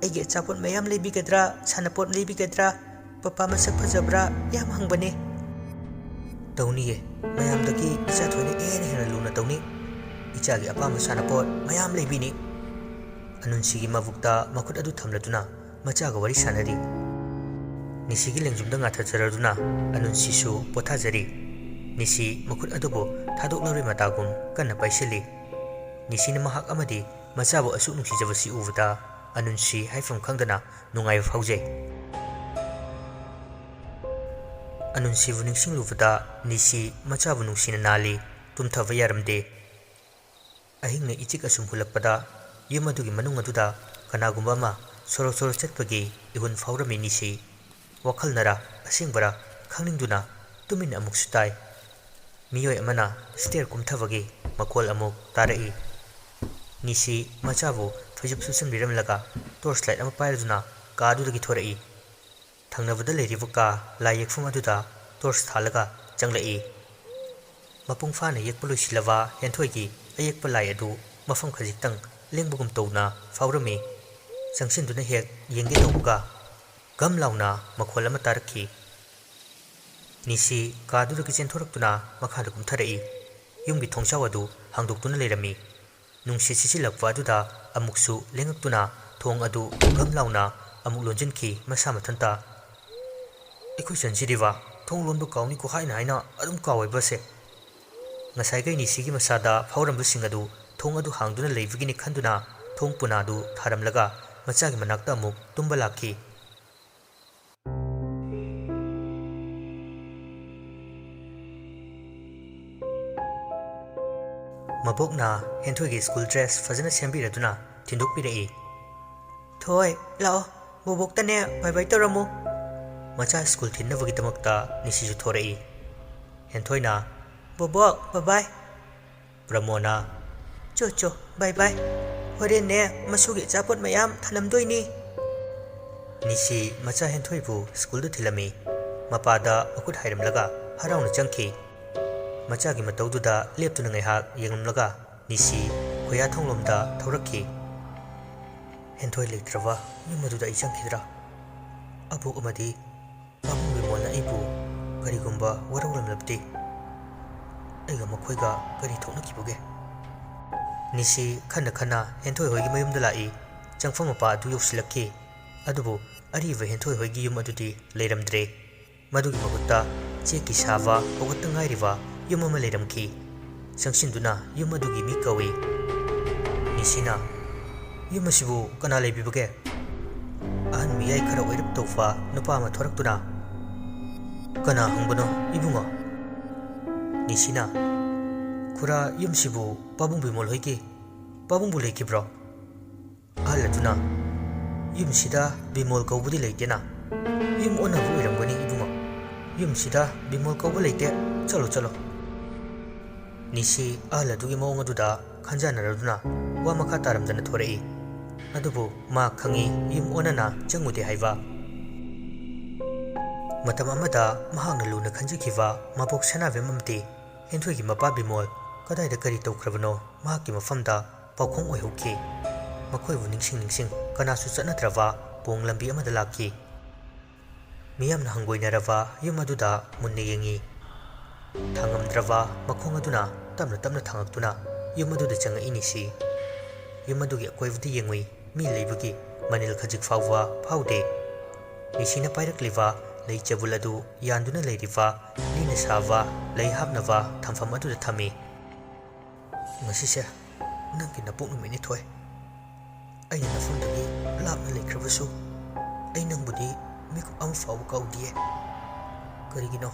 ꯑꯩꯒꯤ ꯑꯆꯥꯄꯣꯠ ꯃꯌꯥꯝ ꯂꯩꯕꯤꯒꯗ꯭ꯔꯥ? ꯁꯥꯟꯅꯄꯣꯠ ꯂꯩꯕꯤꯒꯗ꯭ꯔꯥ? ꯄꯄꯥ ꯃꯁꯛ ꯐꯖꯕ꯭ꯔꯥ ꯌꯥꯝ ꯍꯪꯕꯅꯦ꯫" "ꯇꯧꯅꯤꯌꯦ, ꯃꯌꯥꯝꯗꯒꯤ ꯏꯆꯥ ꯊꯣꯏꯅ ꯍꯦꯟꯅ ꯍꯦꯟꯅ ꯂꯨꯅ ꯇꯧꯅꯤ꯫ ꯏꯆꯥꯒꯤ ꯑꯄꯥꯝꯕ ꯁꯥꯟꯅꯄꯣꯠ ꯃꯌꯥꯝ ꯂꯩꯕꯤꯅꯤ꯫" ꯑꯅꯨꯟꯁꯤꯒꯤ ꯃꯕꯨꯛꯇ ꯃꯈꯨꯠ ꯑꯗꯨ ꯊꯝꯂꯗꯨꯅ ꯃꯆꯥꯒ ꯋꯥꯔꯤ ꯁꯥꯟꯅꯔꯤ꯫ ꯅꯤꯁꯤꯒꯤ ꯂꯦꯡꯖꯨꯝꯗ ꯉꯥꯊꯖꯔꯗꯨꯅ ꯑꯅꯨꯟꯁꯤꯁꯨ ꯄꯣꯊꯥꯖꯔꯤ꯫ ꯅꯤꯁꯤ ꯃꯈꯨꯠ ꯑꯗꯨꯕꯨ ꯊꯥꯗꯣꯛꯂꯔꯣꯏ ꯃꯇꯥꯒꯨꯝ ꯀꯟꯅ ꯄꯥꯏꯁꯤꯜꯂꯤ꯫ ꯅꯤꯁꯤꯅ ꯃꯍꯥꯛ ꯑꯃꯗꯤ ꯃꯆꯥꯕꯨ ꯑꯁꯨꯛ ꯅꯨꯡꯁꯤꯖꯕꯁꯤ ꯎꯕꯗ ꯑꯅꯨꯟꯁꯤ ꯍꯥꯏꯐꯝ ꯈꯪꯗꯅ ꯅꯨꯡꯉꯥꯏꯕ ꯐꯥꯎꯖꯩ꯫ ꯑꯅꯨꯟꯁꯤꯕꯨ ꯅꯤꯡꯁꯤꯡꯂꯨꯕꯗ ꯅꯤꯁꯤ ꯃꯆꯥꯕꯨ ꯅꯨꯡꯁꯤꯅ ꯅꯥꯜꯂꯤ, ꯇꯨꯝꯊꯕ ꯌꯥꯔꯝꯗꯦ꯫ ꯑꯍꯤꯡꯅ ꯏꯆꯤꯛ ꯑꯁꯨꯝ ꯍꯨꯜꯂꯛꯄꯗ ꯌꯨꯝ ꯑꯗꯨꯒꯤ ꯃꯅꯨꯡ ꯑꯗꯨꯗ ꯀꯅꯥꯒꯨꯝꯕ ꯑꯃ ꯁꯣꯔꯣ ꯁꯣꯔꯣ ꯆꯠꯄꯒꯤ ꯏꯍꯨꯟ ꯐꯥꯎꯔꯝꯃꯤ ꯅꯤꯁꯤ꯫ ꯋꯥꯈꯜꯅꯔ ꯑꯁꯦꯡꯕꯔ ꯈꯪꯅꯤꯡꯗꯨꯅ ꯇꯨꯃꯤꯟꯅ ꯑꯃꯨꯛꯁꯨ ꯇꯥꯏ꯫ ꯃꯤꯑꯣꯏ ꯑꯃꯅ ꯁ꯭ꯇꯦꯌꯔ ꯀꯨꯝꯊꯕꯒꯤ ꯃꯈꯣꯜ ꯑꯃꯨꯛ ꯇꯥꯔꯛꯏ꯫ ꯅꯤꯁꯤ ꯃꯆꯥꯕꯨ ꯐꯩꯖꯨꯞ ꯁꯨꯞꯆꯟꯕꯤꯔꯝꯂꯒ ꯇꯣꯔꯆ ꯂꯥꯏꯠ ꯑꯃ ꯄꯥꯏꯔꯗꯨꯅ ꯀꯥꯗꯨꯗꯒꯤ ꯊꯣꯔꯛꯏ꯫ ꯊꯪꯅꯕꯗ ꯂꯩꯔꯤꯕ ꯀꯥ ꯂꯥꯏ ꯌꯦꯛꯐꯝ ꯑꯗꯨꯗ ꯇꯣꯔꯆ ꯊꯥꯜꯂꯒ ꯆꯪꯂꯛꯏ꯫ ꯃꯄꯨꯡ ꯐꯥꯅ ꯌꯦꯛꯄ ꯂꯣꯏꯁꯤꯜꯂꯕ ꯍꯦꯟꯊꯣꯏꯒꯤ ꯑꯌꯦꯛꯄ ꯂꯥꯏ ꯑꯗꯨ ꯃꯐꯝ ꯈꯖꯤꯛꯇꯪ ꯂꯦꯡꯕꯒꯨꯝ ꯇꯧꯅ ꯐꯥꯎꯔꯝꯃꯤ꯫ ꯆꯪꯁꯤꯟꯗꯨꯅ ꯍꯦꯛ ꯌꯦꯡꯒꯦ ꯇꯧꯕꯒ ꯒꯝ ꯂꯥꯎꯅ ꯃꯈꯣꯜ ꯑꯃ ꯇꯥꯔꯛꯈꯤ꯫ ꯅꯤꯁꯤ ꯀꯥꯗꯨꯗꯒꯤ ꯆꯦꯟꯊꯣꯔꯛꯇꯨꯅ ꯃꯈꯥꯗ ꯀꯨꯝꯊꯔꯛꯏ꯫ ꯌꯨꯝꯒꯤ ꯊꯣꯡꯖꯥꯎ ꯑꯗꯨ ꯍꯥꯡꯗꯣꯛꯇꯨꯅ ꯂꯩꯔꯝꯃꯤ꯫ ꯅꯨꯡꯁꯤꯠ ꯁꯤꯠꯆꯤꯜꯂꯛꯄ ꯑꯗꯨꯗ ꯑꯃꯨꯛꯁꯨ ꯂꯦꯡꯉꯛꯇꯨꯅ ꯊꯣꯡ ꯑꯗꯨ ꯒꯝ ꯂꯥꯎꯅ ꯑꯃꯨꯛ ꯂꯣꯟꯁꯤꯟꯈꯤ ꯃꯁꯥ ꯃꯊꯟꯇ꯫ "ꯑꯩꯈꯣꯏ ꯆꯟꯁꯤꯗꯤꯕ, ꯊꯣꯡ ꯂꯣꯟꯕ ꯀꯥꯎꯅꯤꯀꯣ ꯍꯥꯏꯅ ꯍꯥꯏꯅ ꯑꯗꯨꯝ ꯀꯥꯎꯋꯦꯕꯁꯦ꯫" ꯉꯁꯥꯏꯈꯩ ꯅꯤꯁꯤꯒꯤ ꯃꯁꯥꯗ ꯐꯥꯎꯔꯝꯕꯁꯤꯡ ꯑꯗꯨ ꯊꯣꯡ ꯑꯗꯨ ꯍꯥꯡꯗꯨꯅ ꯂꯩꯕꯒꯤꯅꯤ ꯈꯟꯗꯨꯅ ꯊꯣꯡ ꯄꯨꯅꯥꯗꯨ ꯊꯥꯔꯝꯂꯒ ꯃꯆꯥꯒꯤ ꯃꯅꯥꯛꯇ ꯑꯃꯨꯛ ꯇꯨꯝꯕ ꯂꯥꯛꯈꯤ꯫ ꯃꯕꯣꯛꯅ ꯍꯦꯟꯊꯣꯏꯒꯤ ꯁ꯭ꯀꯨꯜ ꯗ꯭ꯔꯦꯁ ꯐꯖꯅ ꯁꯦꯝꯕꯤꯔꯗꯨꯅ ꯊꯤꯟꯗꯣꯛꯄꯤꯔꯛꯏ꯫ "ꯊꯣꯏ, ꯂꯥꯛꯑꯣ, ꯕꯣꯕꯣꯛꯇꯅꯦ ꯕꯥꯏ ꯕꯥꯏ ꯇꯧꯔꯝꯃꯨ꯫" ꯃꯆꯥ ꯁ꯭ꯀꯨꯜ ꯊꯤꯟꯅꯕꯒꯤꯗꯃꯛꯇ ꯅꯤꯁꯤꯁꯨ ꯊꯣꯔꯛꯏ꯫ ꯍꯦꯟꯊꯣꯏꯅ, "ꯕꯣꯕꯣꯛ, ꯕꯥꯏ ꯕꯥꯏ꯫" ꯄ꯭ꯔꯃꯣꯅ, "ꯆꯣ ꯆꯣ, ꯕꯥꯏ ꯕꯥꯏ, ꯍꯣꯔꯦꯟꯅꯦ ꯃꯁꯨꯒꯤ ꯑꯆꯥꯄꯣꯠ ꯃꯌꯥꯝ ꯊꯅꯝꯗꯣꯏꯅꯤ꯫" ꯅꯤꯁꯤ ꯃꯆꯥ ꯍꯦꯟꯊꯣꯏꯕꯨ ꯁ꯭ꯀꯨꯜꯗ ꯊꯤꯜꯂꯝꯃꯤ꯫ ꯃꯄꯥꯗ ꯃꯈꯨꯠ ꯍꯥꯏꯔꯝꯂꯒ ꯍꯔꯥꯎꯅ ꯆꯪꯈꯤ꯫ ꯃꯆꯥꯒꯤ ꯃꯇꯧꯗꯨꯗ ꯂꯦꯞꯇꯨꯅ ꯉꯥꯏꯍꯥꯛ ꯌꯦꯡꯂꯝꯂꯒ ꯅꯤꯁꯤ ꯈꯣꯌꯥ ꯊꯣꯡꯂꯣꯝꯗ ꯊꯧꯔꯛꯈꯤ꯫ "ꯍꯦꯟꯊꯣꯏ ꯂꯩꯇ꯭ꯔꯕ ꯌꯨꯝ ꯑꯗꯨꯗ ꯑꯩ ꯆꯪꯈꯤꯗ꯭ꯔꯥ? ꯑꯕꯣꯛ ꯑꯃꯗꯤ ꯄꯥꯕꯨꯡ ꯕꯤꯃꯣꯜꯅ ꯑꯩꯕꯨ ꯀꯔꯤꯒꯨꯝꯕ ꯋꯥꯔꯧꯔꯝꯂꯕꯗꯤ? ꯑꯩꯒ ꯃꯈꯣꯏꯒ ꯀꯔꯤ ꯊꯣꯛꯅꯈꯤꯕꯒꯦ?" ꯅꯤꯁꯤ ꯈꯟꯅ ꯈꯟꯅ ꯍꯦꯟꯊꯣꯏ ꯍꯣꯏꯒꯤ ꯃꯌꯨꯝꯗ ꯂꯥꯛꯏ꯫ ꯆꯪꯐꯝ ꯃꯄꯥ ꯑꯗꯨ ꯌꯧꯁꯤꯜꯂꯛꯈꯤ꯫ ꯑꯗꯨꯕꯨ ꯑꯔꯤꯕ ꯍꯦꯟꯊꯣꯏ ꯍꯣꯏꯒꯤ ꯌꯨꯝ ꯑꯗꯨꯗꯤ ꯂꯩꯔꯝꯗ꯭ꯔꯦ꯫ ꯃꯗꯨꯒꯤ ꯃꯍꯨꯠꯇ ꯆꯦꯛꯀꯤ ꯁꯥꯕ ꯍꯧꯒꯠꯇ ꯉꯥꯏꯔꯤꯕ ꯌꯨꯝ ꯑꯃ ꯂꯩꯔꯝꯈꯤ꯫ ꯆꯪꯁꯤꯟꯗꯨꯅ ꯌꯨꯝ ꯑꯗꯨꯒꯤ ꯃꯤ ꯀꯧꯏ꯫ ꯅꯤꯁꯤꯅ, "ꯌꯨꯝ ꯑꯁꯤꯕꯨ ꯀꯅꯥ ꯂꯩꯕꯤꯕꯒꯦ?" ꯑꯍꯟ ꯃꯤꯌꯥꯏ ꯈꯔ ꯑꯣꯏꯔꯞ ꯇꯧꯕ ꯅꯨꯄꯥ ꯑꯃ ꯊꯣꯔꯛꯇꯨꯅ, "ꯀꯅꯥ ꯍꯪꯕꯅꯣ, ꯏꯕꯨꯡꯉꯣ?" ꯅꯤꯁꯤꯅ, "ꯈꯨꯔꯥ, ꯌꯨꯝꯁꯤꯕꯨ ꯄꯥꯕꯨꯡ ꯕꯤꯃꯣꯜ ꯍꯣꯏꯒꯤ, ꯄꯥꯕꯨꯡꯕꯨ ꯂꯩꯈꯤꯕ꯭ꯔꯣ?" ꯑꯍꯜ ꯑꯗꯨꯅ, "ꯌꯨꯝꯁꯤꯗ ꯕꯤꯃꯣꯜ ꯀꯧꯕꯗꯤ ꯂꯩꯇꯦꯅ꯫ ꯌꯨꯝ ꯑꯣꯟꯅꯕ ꯑꯣꯏꯔꯝꯒꯅꯤ, ꯏꯕꯨꯡꯉꯣ꯫ ꯌꯨꯝꯁꯤꯗ ꯕꯤꯃꯣꯜ ꯀꯧꯕ ꯂꯩꯇꯦ꯫ ꯆꯠꯂꯣ, ꯆꯠꯂꯣ꯫" ꯅꯤꯁꯤ ꯑꯍꯜ ꯑꯗꯨꯒꯤ ꯃꯑꯣꯡ ꯑꯗꯨꯗ ꯈꯟꯖꯥꯟꯅꯔꯗꯨꯅ ꯋꯥ ꯃꯈꯥ ꯇꯥꯔꯝꯗꯅ ꯊꯣꯔꯛꯏ꯫ ꯑꯗꯨꯕꯨ ꯃꯥ ꯈꯪꯏ ꯌꯨꯝ ꯑꯣꯟꯅꯅ ꯆꯪꯉꯨꯗꯦ ꯍꯥꯏꯕ꯫ ꯃꯇꯝ ꯑꯃꯗ ꯃꯍꯥꯛꯅ ꯂꯨꯅ ꯈꯟꯖꯈꯤꯕ ꯃꯕꯣꯛ ꯁꯅꯥꯕꯦꯝ ꯑꯃꯗꯤ ꯍꯦꯟꯊꯣꯏꯒꯤ ꯃꯄꯥ ꯕꯤꯃꯣꯜ ꯀꯗꯥꯏꯗ ꯀꯔꯤ ꯇꯧꯈ꯭ꯔꯕꯅꯣ ꯃꯍꯥꯛꯀꯤ ꯃꯐꯝꯗ ꯄꯥꯎꯈꯣꯡ ꯑꯣꯏꯍꯧꯈꯤ꯫ ꯃꯈꯣꯏꯕꯨ ꯅꯤꯡꯁꯤꯡ ꯅꯤꯡꯁꯤꯡ ꯀꯅꯥꯁꯨ ꯆꯠꯅꯗ꯭ꯔꯕ ꯄꯣꯡ ꯂꯝꯕꯤ ꯑꯃꯗ ꯂꯥꯛꯈꯤ꯫ ꯃꯤꯌꯥꯝꯅ ꯍꯪꯒꯣꯏꯅꯔꯕ ꯌꯨꯝ ꯑꯗꯨꯗ ꯃꯨꯟꯅ ꯌꯦꯡꯉꯤ꯫ ꯊꯥꯡꯉꯝꯗ꯭ꯔꯕ ꯃꯈꯣꯡ ꯑꯗꯨꯅ ꯇꯞꯅ ꯇꯞꯅ ꯊꯥꯡꯉꯛꯇꯨꯅ ꯌꯨꯝ ꯑꯗꯨꯗ ꯆꯪꯉꯛꯏ ꯅꯤꯁꯤ꯫ ꯌꯨꯝ ꯑꯗꯨꯒꯤ ꯑꯀꯣꯏꯕꯗ ꯌꯦꯡꯉꯨꯏ꯫ ꯃꯤ ꯂꯩꯕꯒꯤ ꯃꯅꯤꯜ ꯈꯖꯤꯛ ꯐꯥꯎꯕ ꯐꯥꯎꯗꯦ꯫ ꯅꯤꯁꯤꯅ ꯄꯥꯏꯔꯛꯂꯤꯕ ꯂꯩ ꯆꯕꯨꯜ ꯑꯗꯨ ꯌꯥꯟꯗꯨꯅ ꯂꯩꯔꯤꯕ ꯂꯤꯅ ꯁꯥꯕ ꯂꯩ ꯍꯥꯞꯅꯕ ꯊꯝꯐꯝ ꯑꯗꯨꯗ ꯊꯝꯃꯤ꯫ "ꯉꯁꯤꯁꯦ ꯅꯪꯒꯤ ꯅꯄꯣꯛ ꯅꯨꯃꯤꯠꯅꯤ, ꯊꯣꯏ꯫ ꯑꯩꯅ ꯅꯐꯝꯗꯒꯤ ꯂꯥꯞꯅ ꯂꯩꯈ꯭ꯔꯕꯁꯨ, ꯑꯩ ꯅꯪꯕꯨꯗꯤ ꯃꯤꯀꯨꯞ ꯑꯃ ꯐꯥꯎꯕ ꯀꯥꯎꯗꯤꯌꯦ꯫ ꯀꯔꯤꯒꯤꯅꯣ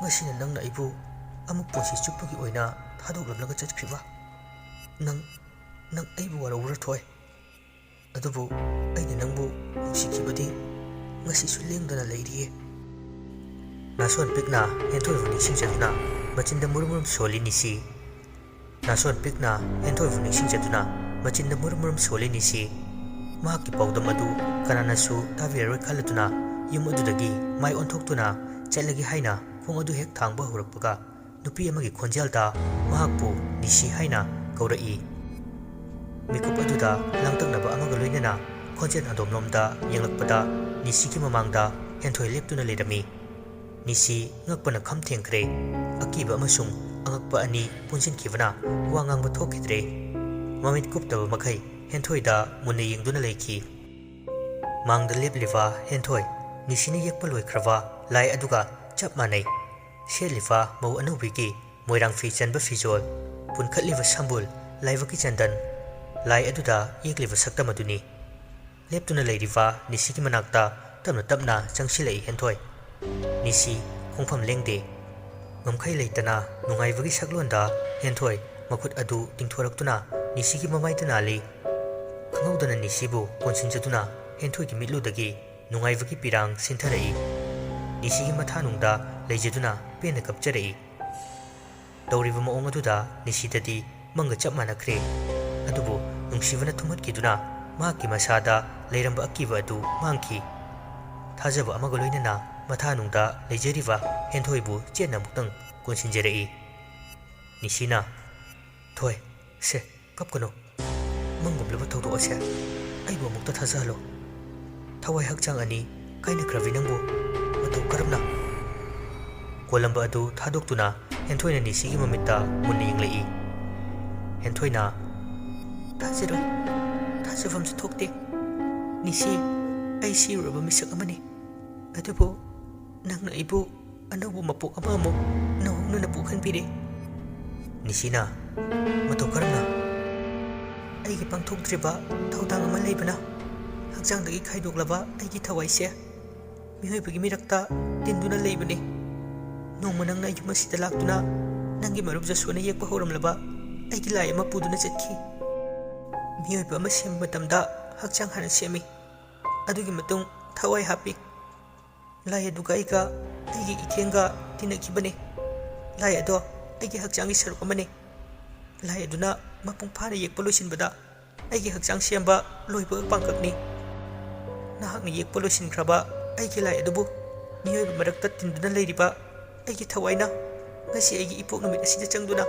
ꯉꯁꯤꯅ ꯅꯪꯅ ꯑꯩꯕꯨ ꯑꯃꯨꯛ ꯄꯨꯟꯁꯤ ꯆꯨꯞꯄꯒꯤ ꯑꯣꯏꯅ ꯊꯥꯗꯣꯛꯂꯝꯂꯒ ꯆꯠꯈ꯭ꯔꯤꯕ? ꯅꯪ, ꯅꯪ ꯑꯩꯕꯨ ꯋꯥꯔꯧꯕ꯭ꯔꯥ, ꯊꯣꯏ? ꯑꯗꯨꯕꯨ ꯑꯩꯅ ꯅꯪꯕꯨ ꯅꯨꯡꯁꯤꯈꯤꯕꯗꯤ ꯉꯁꯤꯁꯨ ꯂꯦꯡꯗꯅ ꯂꯩꯔꯤꯌꯦ꯫" ꯅꯥꯁꯣꯟ ꯄꯤꯛꯅ ꯍꯦꯟꯊꯣꯏꯕꯨ ꯅꯤꯡꯁꯤꯡꯖꯗꯨꯅ ꯃꯆꯤꯟꯗ ꯃꯨꯔꯨꯝ ꯃꯨꯔꯨꯝ ꯁꯣꯜꯂꯤ ꯅꯤꯁꯤ꯫ ꯅꯥꯁꯣꯟ ꯄꯤꯛꯅ ꯍꯦꯟꯊꯣꯏꯕꯨ ꯅꯤꯡꯁꯤꯡꯖꯗꯨꯅ ꯃꯆꯤꯟꯗ ꯃꯨꯔꯨꯝ ꯃꯨꯔꯨꯝ ꯁꯣꯜꯂꯤ ꯅꯤꯁꯤ꯫ ꯃꯍꯥꯛꯀꯤ ꯄꯥꯎꯗꯝ ꯑꯗꯨ ꯀꯅꯥꯅꯁꯨ ꯇꯥꯕꯤꯔꯔꯣꯏ ꯈꯜꯂꯗꯨꯅ ꯌꯨꯝ ꯑꯗꯨꯗꯒꯤ ꯃꯥꯏ ꯑꯣꯟꯊꯣꯛꯇꯨꯅ ꯆꯠꯂꯒꯦ ꯍꯥꯏꯅ ꯈꯣꯡ ꯑꯗꯨ ꯍꯦꯛ ꯊꯥꯡꯕ ꯍꯧꯔꯛꯄꯒ, ꯅꯨꯄꯤ ꯑꯃꯒꯤ ꯈꯣꯟꯖꯦꯜꯗ ꯃꯍꯥꯛꯄꯨ "ꯅꯤꯁꯤ" ꯍꯥꯏꯅ ꯀꯧꯔꯛꯏ꯫ ꯃꯤꯀꯨꯞ ꯑꯗꯨꯗ ꯂꯥꯡꯇꯛꯅꯕ ꯑꯃꯒ ꯂꯣꯏꯅꯅ ꯈꯣꯟꯖꯦꯜ ꯑꯗꯣꯝꯂꯣꯝꯗ ꯌꯦꯡꯂꯛꯄꯗ, ꯅꯤꯁꯤꯒꯤ ꯃꯃꯥꯡꯗ ꯍꯦꯟꯊꯣꯏ ꯂꯦꯞꯇꯨꯅ ꯂꯩꯔꯝꯃꯤ꯫ ꯅꯤꯁꯤ ꯉꯛꯄꯅ ꯈꯝ ꯊꯦꯡꯈ꯭ꯔꯦ꯫ ꯑꯀꯤꯕ ꯑꯃꯁꯨꯡ ꯑꯉꯛꯄ ꯑꯅꯤ ꯄꯨꯟꯁꯤꯟꯈꯤꯕꯅ ꯋꯥ ꯉꯥꯡꯕ ꯊꯣꯛꯈꯤꯗ꯭ꯔꯦ꯫ ꯃꯃꯤꯠ ꯀꯨꯞꯇꯕ ꯃꯈꯩ ꯍꯦꯟꯊꯣꯏꯗ ꯃꯨꯟꯅ ꯌꯦꯡꯗꯨꯅ ꯂꯩꯈꯤ꯫ ꯃꯥꯡꯗ ꯂꯦꯞꯂꯤꯕ ꯍꯦꯟꯊꯣꯏ, ꯅꯤꯁꯤꯅ ꯌꯦꯛꯄ ꯂꯣꯏꯈ꯭ꯔꯕ ꯂꯥꯏ ꯑꯗꯨꯒ ꯆꯞ ꯃꯥꯟꯅꯩ꯫ ꯁꯦꯠꯂꯤꯕ ꯃꯧ ꯑꯅꯧꯕꯤꯒꯤ ꯃꯣꯏꯔꯥꯡ ꯐꯤ ꯆꯟꯕ ꯐꯤꯖꯣꯜ, ꯄꯨꯟꯈꯠꯂꯤꯕ ꯁꯝꯕꯨꯜ, ꯂꯥꯏꯕꯛꯀꯤ ꯆꯟꯗꯟ, ꯂꯥꯏ ꯑꯗꯨꯗ ꯌꯦꯛꯂꯤꯕ ꯁꯛꯇꯝ ꯑꯗꯨꯅꯤ꯫ ꯂꯦꯞꯇꯨꯅ ꯂꯩꯔꯤꯕ ꯅꯤꯁꯤꯒꯤ ꯃꯅꯥꯛꯇ ꯇꯞꯅ ꯇꯞꯅ ꯆꯪꯁꯤꯜꯂꯛꯏ ꯍꯦꯟꯊꯣꯏ꯫ ꯅꯤꯁꯤ ꯈꯣꯡꯐꯝ ꯂꯦꯡꯗꯦ꯫ ꯉꯝꯈꯩ ꯂꯩꯇꯅ ꯅꯨꯡꯉꯥꯏꯕꯒꯤ ꯁꯛꯂꯣꯟꯗ ꯍꯦꯟꯊꯣꯏ ꯃꯈꯨꯠ ꯑꯗꯨ ꯇꯤꯡꯊꯣꯔꯛꯇꯨꯅ ꯅꯤꯁꯤꯒꯤ ꯃꯃꯥꯏꯗ ꯅꯥꯜꯂꯤ꯫ ꯈꯪꯍꯧꯗꯅ ꯅꯤꯁꯤꯕꯨ ꯀꯣꯟꯁꯤꯟꯖꯗꯨꯅ ꯍꯦꯟꯊꯣꯏꯒꯤ ꯃꯤꯠꯂꯨꯗꯒꯤ ꯅꯨꯡꯉꯥꯏꯕꯒꯤ ꯄꯤꯔꯥꯡ ꯁꯤꯟꯊꯔꯛꯏ꯫ ꯅꯤꯁꯤꯒꯤ ꯃꯊꯥꯅꯨꯡꯗ ꯂꯩꯖꯗꯨꯅ ꯄꯦꯟꯅ ꯀꯞꯆꯔꯛꯏ꯫ ꯇꯧꯔꯤꯕ ꯃꯑꯣꯡ ꯑꯗꯨꯗ ꯅꯤꯁꯤꯗꯗꯤ ꯃꯪꯒ ꯆꯞ ꯃꯥꯟꯅꯈ꯭ꯔꯦ꯫ ꯑꯗꯨꯕꯨ ꯅꯨꯡꯁꯤꯕꯅ ꯊꯨꯝꯍꯠꯈꯤꯗꯨꯅ ꯃꯍꯥꯛꯀꯤ ꯃꯁꯥꯗ ꯂꯩꯔꯝꯕ ꯑꯀꯤꯕ ꯑꯗꯨ ꯃꯥꯡꯈꯤ꯫ ꯊꯥꯖꯕ ꯑꯃꯒ ꯂꯣꯏꯅꯅ ꯃꯊꯥꯅꯨꯡꯗ ꯂꯩꯖꯔꯤꯕ ꯍꯦꯟꯊꯣꯏꯕꯨ ꯆꯦꯠꯅ ꯑꯃꯨꯛꯇꯪ ꯀꯣꯟꯁꯤꯟꯖꯔꯛꯏ꯫ ꯅꯤꯁꯤꯅ, "ꯊꯣꯏ, ꯁꯦ, ꯀꯞꯀꯅꯨ꯫ ꯃꯪꯒꯨꯝꯂꯕ ꯊꯧꯗꯣꯛ ꯑꯁꯦ ꯑꯩꯕꯨ ꯑꯃꯨꯛꯇ ꯊꯥꯖꯍꯜꯂꯣ꯫ ꯊꯋꯥꯏ ꯍꯛꯆꯥꯡ ꯑꯅꯤ ꯀꯥꯏꯅꯈ꯭ꯔꯕꯤ ꯅꯪꯕꯨ ꯃꯇꯧ ꯀꯔꯝꯅ?" ꯀꯣꯂꯝꯕ ꯑꯗꯨ ꯊꯥꯗꯣꯛꯇꯨꯅ ꯍꯦꯟꯊꯣꯏꯅ ꯅꯤꯁꯤꯒꯤ ꯃꯃꯤꯠꯇ ꯃꯨꯟꯅ ꯌꯦꯡꯂꯛꯏ꯫ ꯍꯦꯟꯊꯣꯏꯅ, "ꯊꯥꯖꯔꯣꯏ, ꯊꯥꯖꯐꯝꯁꯨ ꯊꯣꯛꯇꯦ꯫ ꯅꯤꯁꯤ, ꯑꯩ ꯁꯤꯔꯨꯔꯕ ꯃꯤꯁꯛ ꯑꯃꯅꯤ꯫ ꯑꯗꯨꯕꯨ ꯅꯪꯅ ꯑꯩꯕꯨ ꯑꯅꯧꯕ ꯃꯄꯣꯛ ꯑꯃꯃꯨꯛ ꯅꯧꯍꯧꯅꯅ ꯄꯣꯛꯍꯟꯕꯤꯔꯦ꯫" ꯅꯤꯁꯤꯅ, "ꯃꯇꯧ ꯀꯔꯝꯅ?" "ꯑꯩꯒꯤ ꯄꯥꯡꯊꯣꯛꯇ꯭ꯔꯤꯕ ꯊꯧꯗꯥꯡ ꯑꯃ ꯂꯩꯕꯅ ꯍꯛꯆꯥꯡꯗꯒꯤ ꯈꯥꯏꯗꯣꯛꯂꯕ ꯑꯩꯒꯤ ꯊꯋꯥꯏꯁꯦ ꯃꯤꯑꯣꯏꯕꯒꯤ ꯃꯤꯔꯛꯇ ꯇꯤꯟꯗꯨꯅ ꯂꯩꯕꯅꯤ꯫ ꯅꯣꯡꯃ ꯅꯪꯅ ꯌꯨꯝ ꯑꯁꯤꯗ ꯂꯥꯛꯇꯨꯅ ꯅꯪꯒꯤ ꯃꯔꯨꯞ ꯖꯁꯨꯅ ꯌꯦꯛꯄ ꯍꯧꯔꯝꯂꯕ ꯑꯩꯒꯤ ꯂꯥꯏ ꯑꯃ ꯄꯨꯗꯨꯅ ꯆꯠꯈꯤ꯫ ꯃꯤꯑꯣꯏꯕ ꯑꯃ ꯁꯦꯝꯕ ꯃꯇꯝꯗ ꯍꯛꯆꯥꯡ ꯍꯥꯟꯅ ꯁꯦꯝꯃꯤ꯫ ꯑꯗꯨꯒꯤ ꯃꯇꯨꯡ ꯊꯋꯥꯏ ꯍꯥꯞꯄꯤ꯫ ꯂꯥꯏ ꯑꯗꯨꯒ ꯑꯩꯒ ꯑꯩꯒꯤ ꯏꯊꯦꯡꯒ ꯇꯤꯟꯅꯈꯤꯕꯅꯤ꯫ ꯂꯥꯏ ꯑꯗꯣ ꯑꯩꯒꯤ ꯍꯛꯆꯥꯡꯒꯤ ꯁꯔꯨꯛ ꯑꯃꯅꯤ꯫ ꯂꯥꯏ ꯑꯗꯨꯅ ꯃꯄꯨꯡ ꯐꯥꯅ ꯌꯦꯛꯄ ꯂꯣꯏꯁꯤꯟꯕꯗ ꯑꯩꯒꯤ ꯍꯛꯆꯥꯡ ꯁꯦꯝꯕ ꯂꯣꯏꯕꯒ ꯄꯥꯡꯀꯛꯅꯤ꯫ ꯅꯍꯥꯛꯅ ꯌꯦꯛꯄ ꯂꯣꯏꯁꯤꯟꯈ꯭ꯔꯕ ꯑꯩꯒꯤ ꯂꯥꯏ ꯑꯗꯨꯕꯨ ꯃꯤꯑꯣꯏꯕ ꯃꯔꯛꯇ ꯇꯤꯟꯗꯨꯅ ꯂꯩꯔꯤꯕ ꯑꯩꯒꯤ ꯊꯋꯥꯏꯅ ꯉꯁꯤ ꯑꯩꯒꯤ ꯏꯄꯣꯛ ꯅꯨꯃꯤꯠ ꯑꯁꯤꯗ ꯆꯪꯗꯨꯅ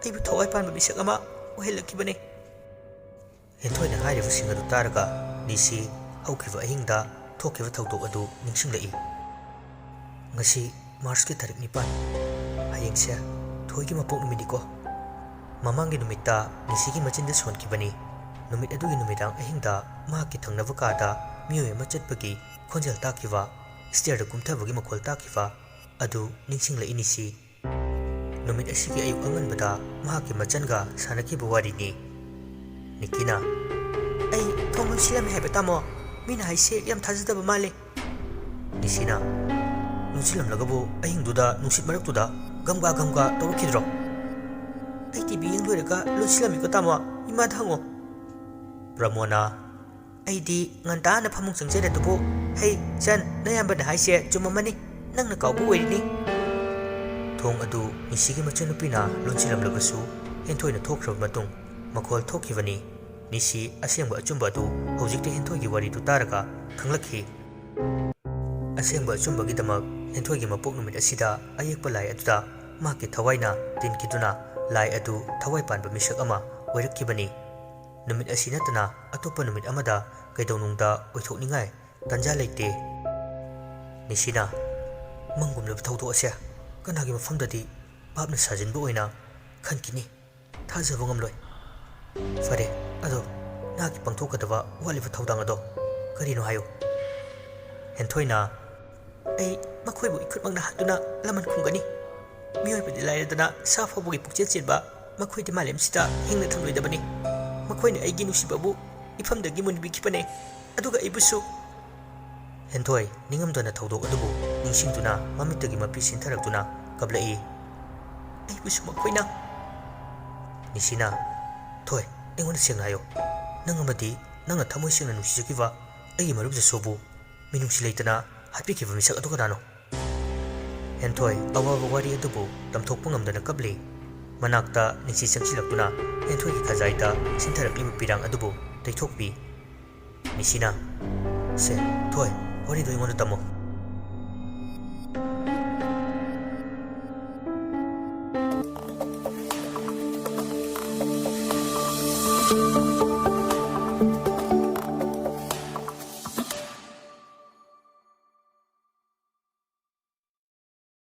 ꯑꯩꯕꯨ ꯊꯋꯥꯏ ꯄꯥꯟꯕ ꯃꯤꯁꯛ ꯑꯃ ꯑꯣꯏꯍꯜꯂꯛꯈꯤꯕꯅꯤ꯫" ꯍꯦꯟꯊꯣꯏꯅ ꯍꯥꯏꯔꯤꯕꯁꯤꯡ ꯑꯗꯨ ꯇꯥꯔꯒ ꯅꯤꯁꯤ ꯍꯧꯈꯤꯕ ꯑꯍꯤꯡꯗ ꯊꯣꯛꯈꯤꯕ ꯊꯧꯗꯣꯛ ꯑꯗꯨ ꯅꯤꯡꯁꯤꯡꯂꯛꯏ꯫ "ꯉꯁꯤ ꯃꯥꯔꯆꯀꯤ ꯇꯥꯔꯤꯛ ꯅꯤꯄꯥꯟ, ꯍꯌꯦꯡꯁꯦ ꯊꯣꯏꯒꯤ ꯃꯄꯣꯛ ꯅꯨꯃꯤꯠꯅꯤꯀꯣ꯫ ꯃꯃꯥꯡꯒꯤ ꯅꯨꯃꯤꯠꯇ ꯅꯤꯁꯤꯒꯤ ꯃꯆꯤꯟꯗ ꯁꯣꯟꯈꯤꯕꯅꯤ꯫ ꯅꯨꯃꯤꯠ ꯑꯗꯨꯒꯤ ꯅꯨꯃꯤꯗꯥꯡ ꯑꯍꯤꯡꯗ ꯃꯍꯥꯛꯀꯤ ꯊꯪꯅꯕ ꯀꯥꯗ ꯃꯤꯑꯣꯏ ꯑꯃ ꯆꯠꯄꯒꯤ ꯈꯣꯟꯖꯦꯜ ꯇꯥꯈꯤꯕ, ꯁ꯭ꯇꯦꯌꯔꯗ ꯀꯨꯝꯊꯕꯒꯤ ꯃꯈꯣꯜ ꯇꯥꯈꯤꯕ ꯑꯗꯨ ꯅꯤꯡꯁꯤꯡꯂꯛꯏ ꯅꯤꯁꯤ꯫ ꯅꯨꯃꯤꯠ ꯑꯁꯤꯒꯤ ꯑꯌꯨꯛ ꯑꯉꯟꯕꯗ ꯃꯍꯥꯛꯀꯤ ꯃꯆꯟꯒ ꯁꯥꯟꯅꯈꯤꯕ ꯋꯥꯔꯤꯅꯤ꯫" ꯅꯤꯀꯤꯅ, "ꯑꯩ ꯊꯣꯡ ꯂꯣꯟꯁꯤꯜꯂꯝꯃꯦ ꯍꯥꯏꯕ, ꯇꯥꯃꯣ꯫ ꯃꯤꯅ ꯍꯥꯏꯁꯦ ꯌꯥꯝ ꯊꯥꯖꯗꯕ ꯃꯥꯜꯂꯦ꯫" ꯅꯤꯁꯤꯅ, "ꯂꯣꯟꯁꯤꯜꯂꯝꯂꯒꯕꯨ ꯑꯍꯤꯡꯗꯨꯗ ꯅꯨꯡꯁꯤꯠ ꯃꯔꯛꯇꯨꯗ ꯒꯝꯒꯥ ꯒꯝꯒꯥ ꯇꯧꯔꯛꯈꯤꯗ꯭ꯔꯣ?" "ꯑꯩ ꯇꯤ ꯚꯤ ꯌꯦꯡ ꯂꯣꯏꯔꯒ ꯂꯣꯟꯁꯤꯜꯂꯝꯃꯤꯀꯣ, ꯇꯥꯃꯣ꯫ ꯏꯃꯥꯗ ꯍꯪꯉꯣ꯫" ꯄ꯭ꯔꯃꯣꯅ, "ꯑꯩꯗꯤ ꯉꯟꯇꯥꯅ ꯐꯃꯨꯡ ꯆꯪꯖꯔꯦ ꯑꯗꯨꯕꯨ, ꯍꯩ, ꯆꯟ, ꯅꯌꯥꯝꯕꯅ ꯍꯥꯏꯁꯦ ꯆꯨꯝꯃꯝꯃꯅꯤ꯫ ꯅꯪꯅ ꯀꯥꯎꯕ ꯑꯣꯏꯔꯤꯅꯤ꯫" ꯊꯣꯡ ꯑꯗꯨ ꯅꯤꯁꯤꯒꯤ ꯃꯆꯟꯅꯨꯄꯤꯅ ꯂꯣꯟꯁꯤꯜꯂꯝꯂꯕꯁꯨ, ꯍꯦꯟꯊꯣꯏꯅ ꯊꯣꯛꯈ꯭ꯔꯕ ꯃꯇꯨꯡ ꯃꯈꯣꯜ ꯊꯣꯛꯈꯤꯕꯅꯤ꯫ ꯅꯤꯁꯤ ꯑꯁꯦꯡꯕ ꯑꯆꯨꯝꯕ ꯑꯗꯨ ꯍꯧꯖꯤꯛꯇ ꯍꯦꯟꯊꯣꯏꯒꯤ ꯋꯥꯔꯤꯗꯨ ꯇꯥꯔꯒ ꯈꯪꯂꯛꯈꯤ꯫ ꯑꯁꯦꯡꯕ ꯑꯆꯨꯝꯕꯒꯤꯗꯃꯛ ꯍꯦꯟꯊꯣꯏꯒꯤ ꯃꯄꯣꯛ ꯅꯨꯃꯤꯠ ꯑꯁꯤꯗ ꯑꯌꯦꯛꯄ ꯂꯥꯏ ꯑꯗꯨꯗ ꯃꯍꯥꯛꯀꯤ ꯊꯋꯥꯏꯅ ꯇꯤꯟꯈꯤꯗꯨꯅ ꯂꯥꯏ ꯑꯗꯨ ꯊꯋꯥꯏ ꯄꯥꯟꯕ ꯃꯤꯁꯛ ꯑꯃ ꯑꯣꯏꯔꯛꯈꯤꯕꯅꯤ꯫ ꯅꯨꯃꯤꯠ ꯑꯁꯤ ꯅꯠꯇꯅ ꯑꯇꯣꯞꯄ ꯅꯨꯃꯤꯠ ꯑꯃꯗ ꯀꯩꯗꯧꯅꯨꯡꯗ ꯑꯣꯏꯊꯣꯛꯅꯤꯡꯉꯥꯏ ꯇꯥꯟꯖꯥ ꯂꯩꯇꯦ꯫ ꯅꯤꯁꯤꯅ, ꯃꯪꯒꯨꯝꯂꯕ ꯊꯧꯗꯣꯛ ꯑꯁꯦ ꯀꯅꯥꯒꯤ ꯃꯐꯝꯗꯗꯤ ꯚꯥꯞꯅ ꯁꯥꯖꯤꯟꯕ ꯑꯣꯏꯅ ꯈꯟꯈꯤꯅꯤ꯫ ꯊꯥꯖꯕ ꯉꯝꯂꯣꯏ꯫ ꯐꯔꯦ, ꯑꯗꯣ ꯅꯍꯥꯛꯀꯤ ꯄꯥꯡꯊꯣꯛꯀꯗꯕ ꯋꯥꯠꯂꯤꯕ ꯊꯧꯗꯥꯡ ꯑꯗꯣ ꯀꯔꯤꯅꯣ ꯍꯥꯏꯌꯨ꯫ ꯍꯦꯟꯊꯣꯏꯅ, ꯑꯩ ꯃꯈꯣꯏꯕꯨ ꯏꯈꯨꯠꯃꯛꯅ ꯍꯥꯠꯇꯨꯅ ꯂꯃꯟ ꯈꯨꯝꯒꯅꯤ꯫ ꯃꯤꯑꯣꯏꯕꯗꯤ ꯂꯥꯏꯔꯗꯅ ꯁꯥ ꯐꯥꯎꯕꯒꯤ ꯄꯨꯛꯆꯦꯜ ꯆꯦꯟꯕ ꯃꯈꯣꯏꯗꯤ ꯃꯥꯂꯦꯝꯁꯤꯗ ꯍꯤꯡꯅ ꯊꯝꯂꯣꯏꯗꯕꯅꯤ꯫ ꯃꯈꯣꯏꯅ ꯑꯩꯒꯤ ꯅꯨꯡꯁꯤꯕꯕꯨ ꯏꯐꯝꯗꯒꯤ ꯃꯨꯟꯕꯤꯈꯤꯕꯅꯦ, ꯑꯗꯨꯒ ꯑꯩꯕꯨꯁꯨ꯫ ꯍꯦꯟꯊꯣꯏ ꯅꯤꯡꯉꯝꯗꯅ ꯊꯧꯗꯣꯛ ꯑꯗꯨꯕꯨ ꯅꯤꯡꯁꯤꯡꯗꯨꯅ ꯃꯃꯤꯠꯇꯒꯤ ꯃꯄꯤ ꯁꯤꯟꯊꯔꯛꯇꯨꯅ ꯀꯞꯂꯛꯏ꯫ ꯑꯩꯕꯨꯁꯨ ꯃꯈꯣꯏꯅ꯫ ꯅꯤꯁꯤꯅ, ꯊꯣꯏ, ꯑꯩꯉꯣꯟꯗ ꯁꯦꯡꯅ ꯍꯥꯏꯌꯣ꯫ ꯅꯪ ꯑꯃꯗꯤ ꯅꯪꯅ ꯊꯃꯣꯏ ꯁꯦꯡꯅ ꯅꯨꯡꯁꯤꯖꯈꯤꯕ ꯑꯩꯒꯤ ꯃꯔꯨꯞ ꯖꯁꯣꯕꯨ ꯃꯤꯅꯨꯡꯁꯤ ꯂꯩꯇꯅ ꯍꯥꯠꯄꯤꯈꯤꯕ ꯃꯤꯁꯛ ꯑꯗꯨ ꯀꯅꯥꯅꯣ? ꯍꯦꯟꯊꯣꯏ ꯑꯋꯥꯕ ꯋꯥꯔꯤ ꯑꯗꯨꯕꯨ ꯇꯝꯊꯣꯛꯄ ꯉꯝꯗꯅ ꯀꯞꯂꯤ꯫ ꯃꯅꯥꯛꯇ ꯅꯤꯁꯤ ꯆꯪꯁꯤꯜꯂꯛꯇꯨꯅ ꯍꯦꯟꯊꯣꯏꯒꯤ ꯈꯖꯥꯏꯗ ꯁꯤꯟꯊꯔꯛꯂꯤꯕ ꯄꯤꯔꯥꯡ ꯑꯗꯨꯕꯨ ꯇꯩꯊꯣꯛꯄꯤ꯫ ꯅꯤꯁꯤꯅ, ꯁꯦ, ꯊꯣꯏ, ꯋꯥꯔꯤꯗꯨ ꯑꯩꯉꯣꯟꯗ ꯇꯝꯃꯣ꯫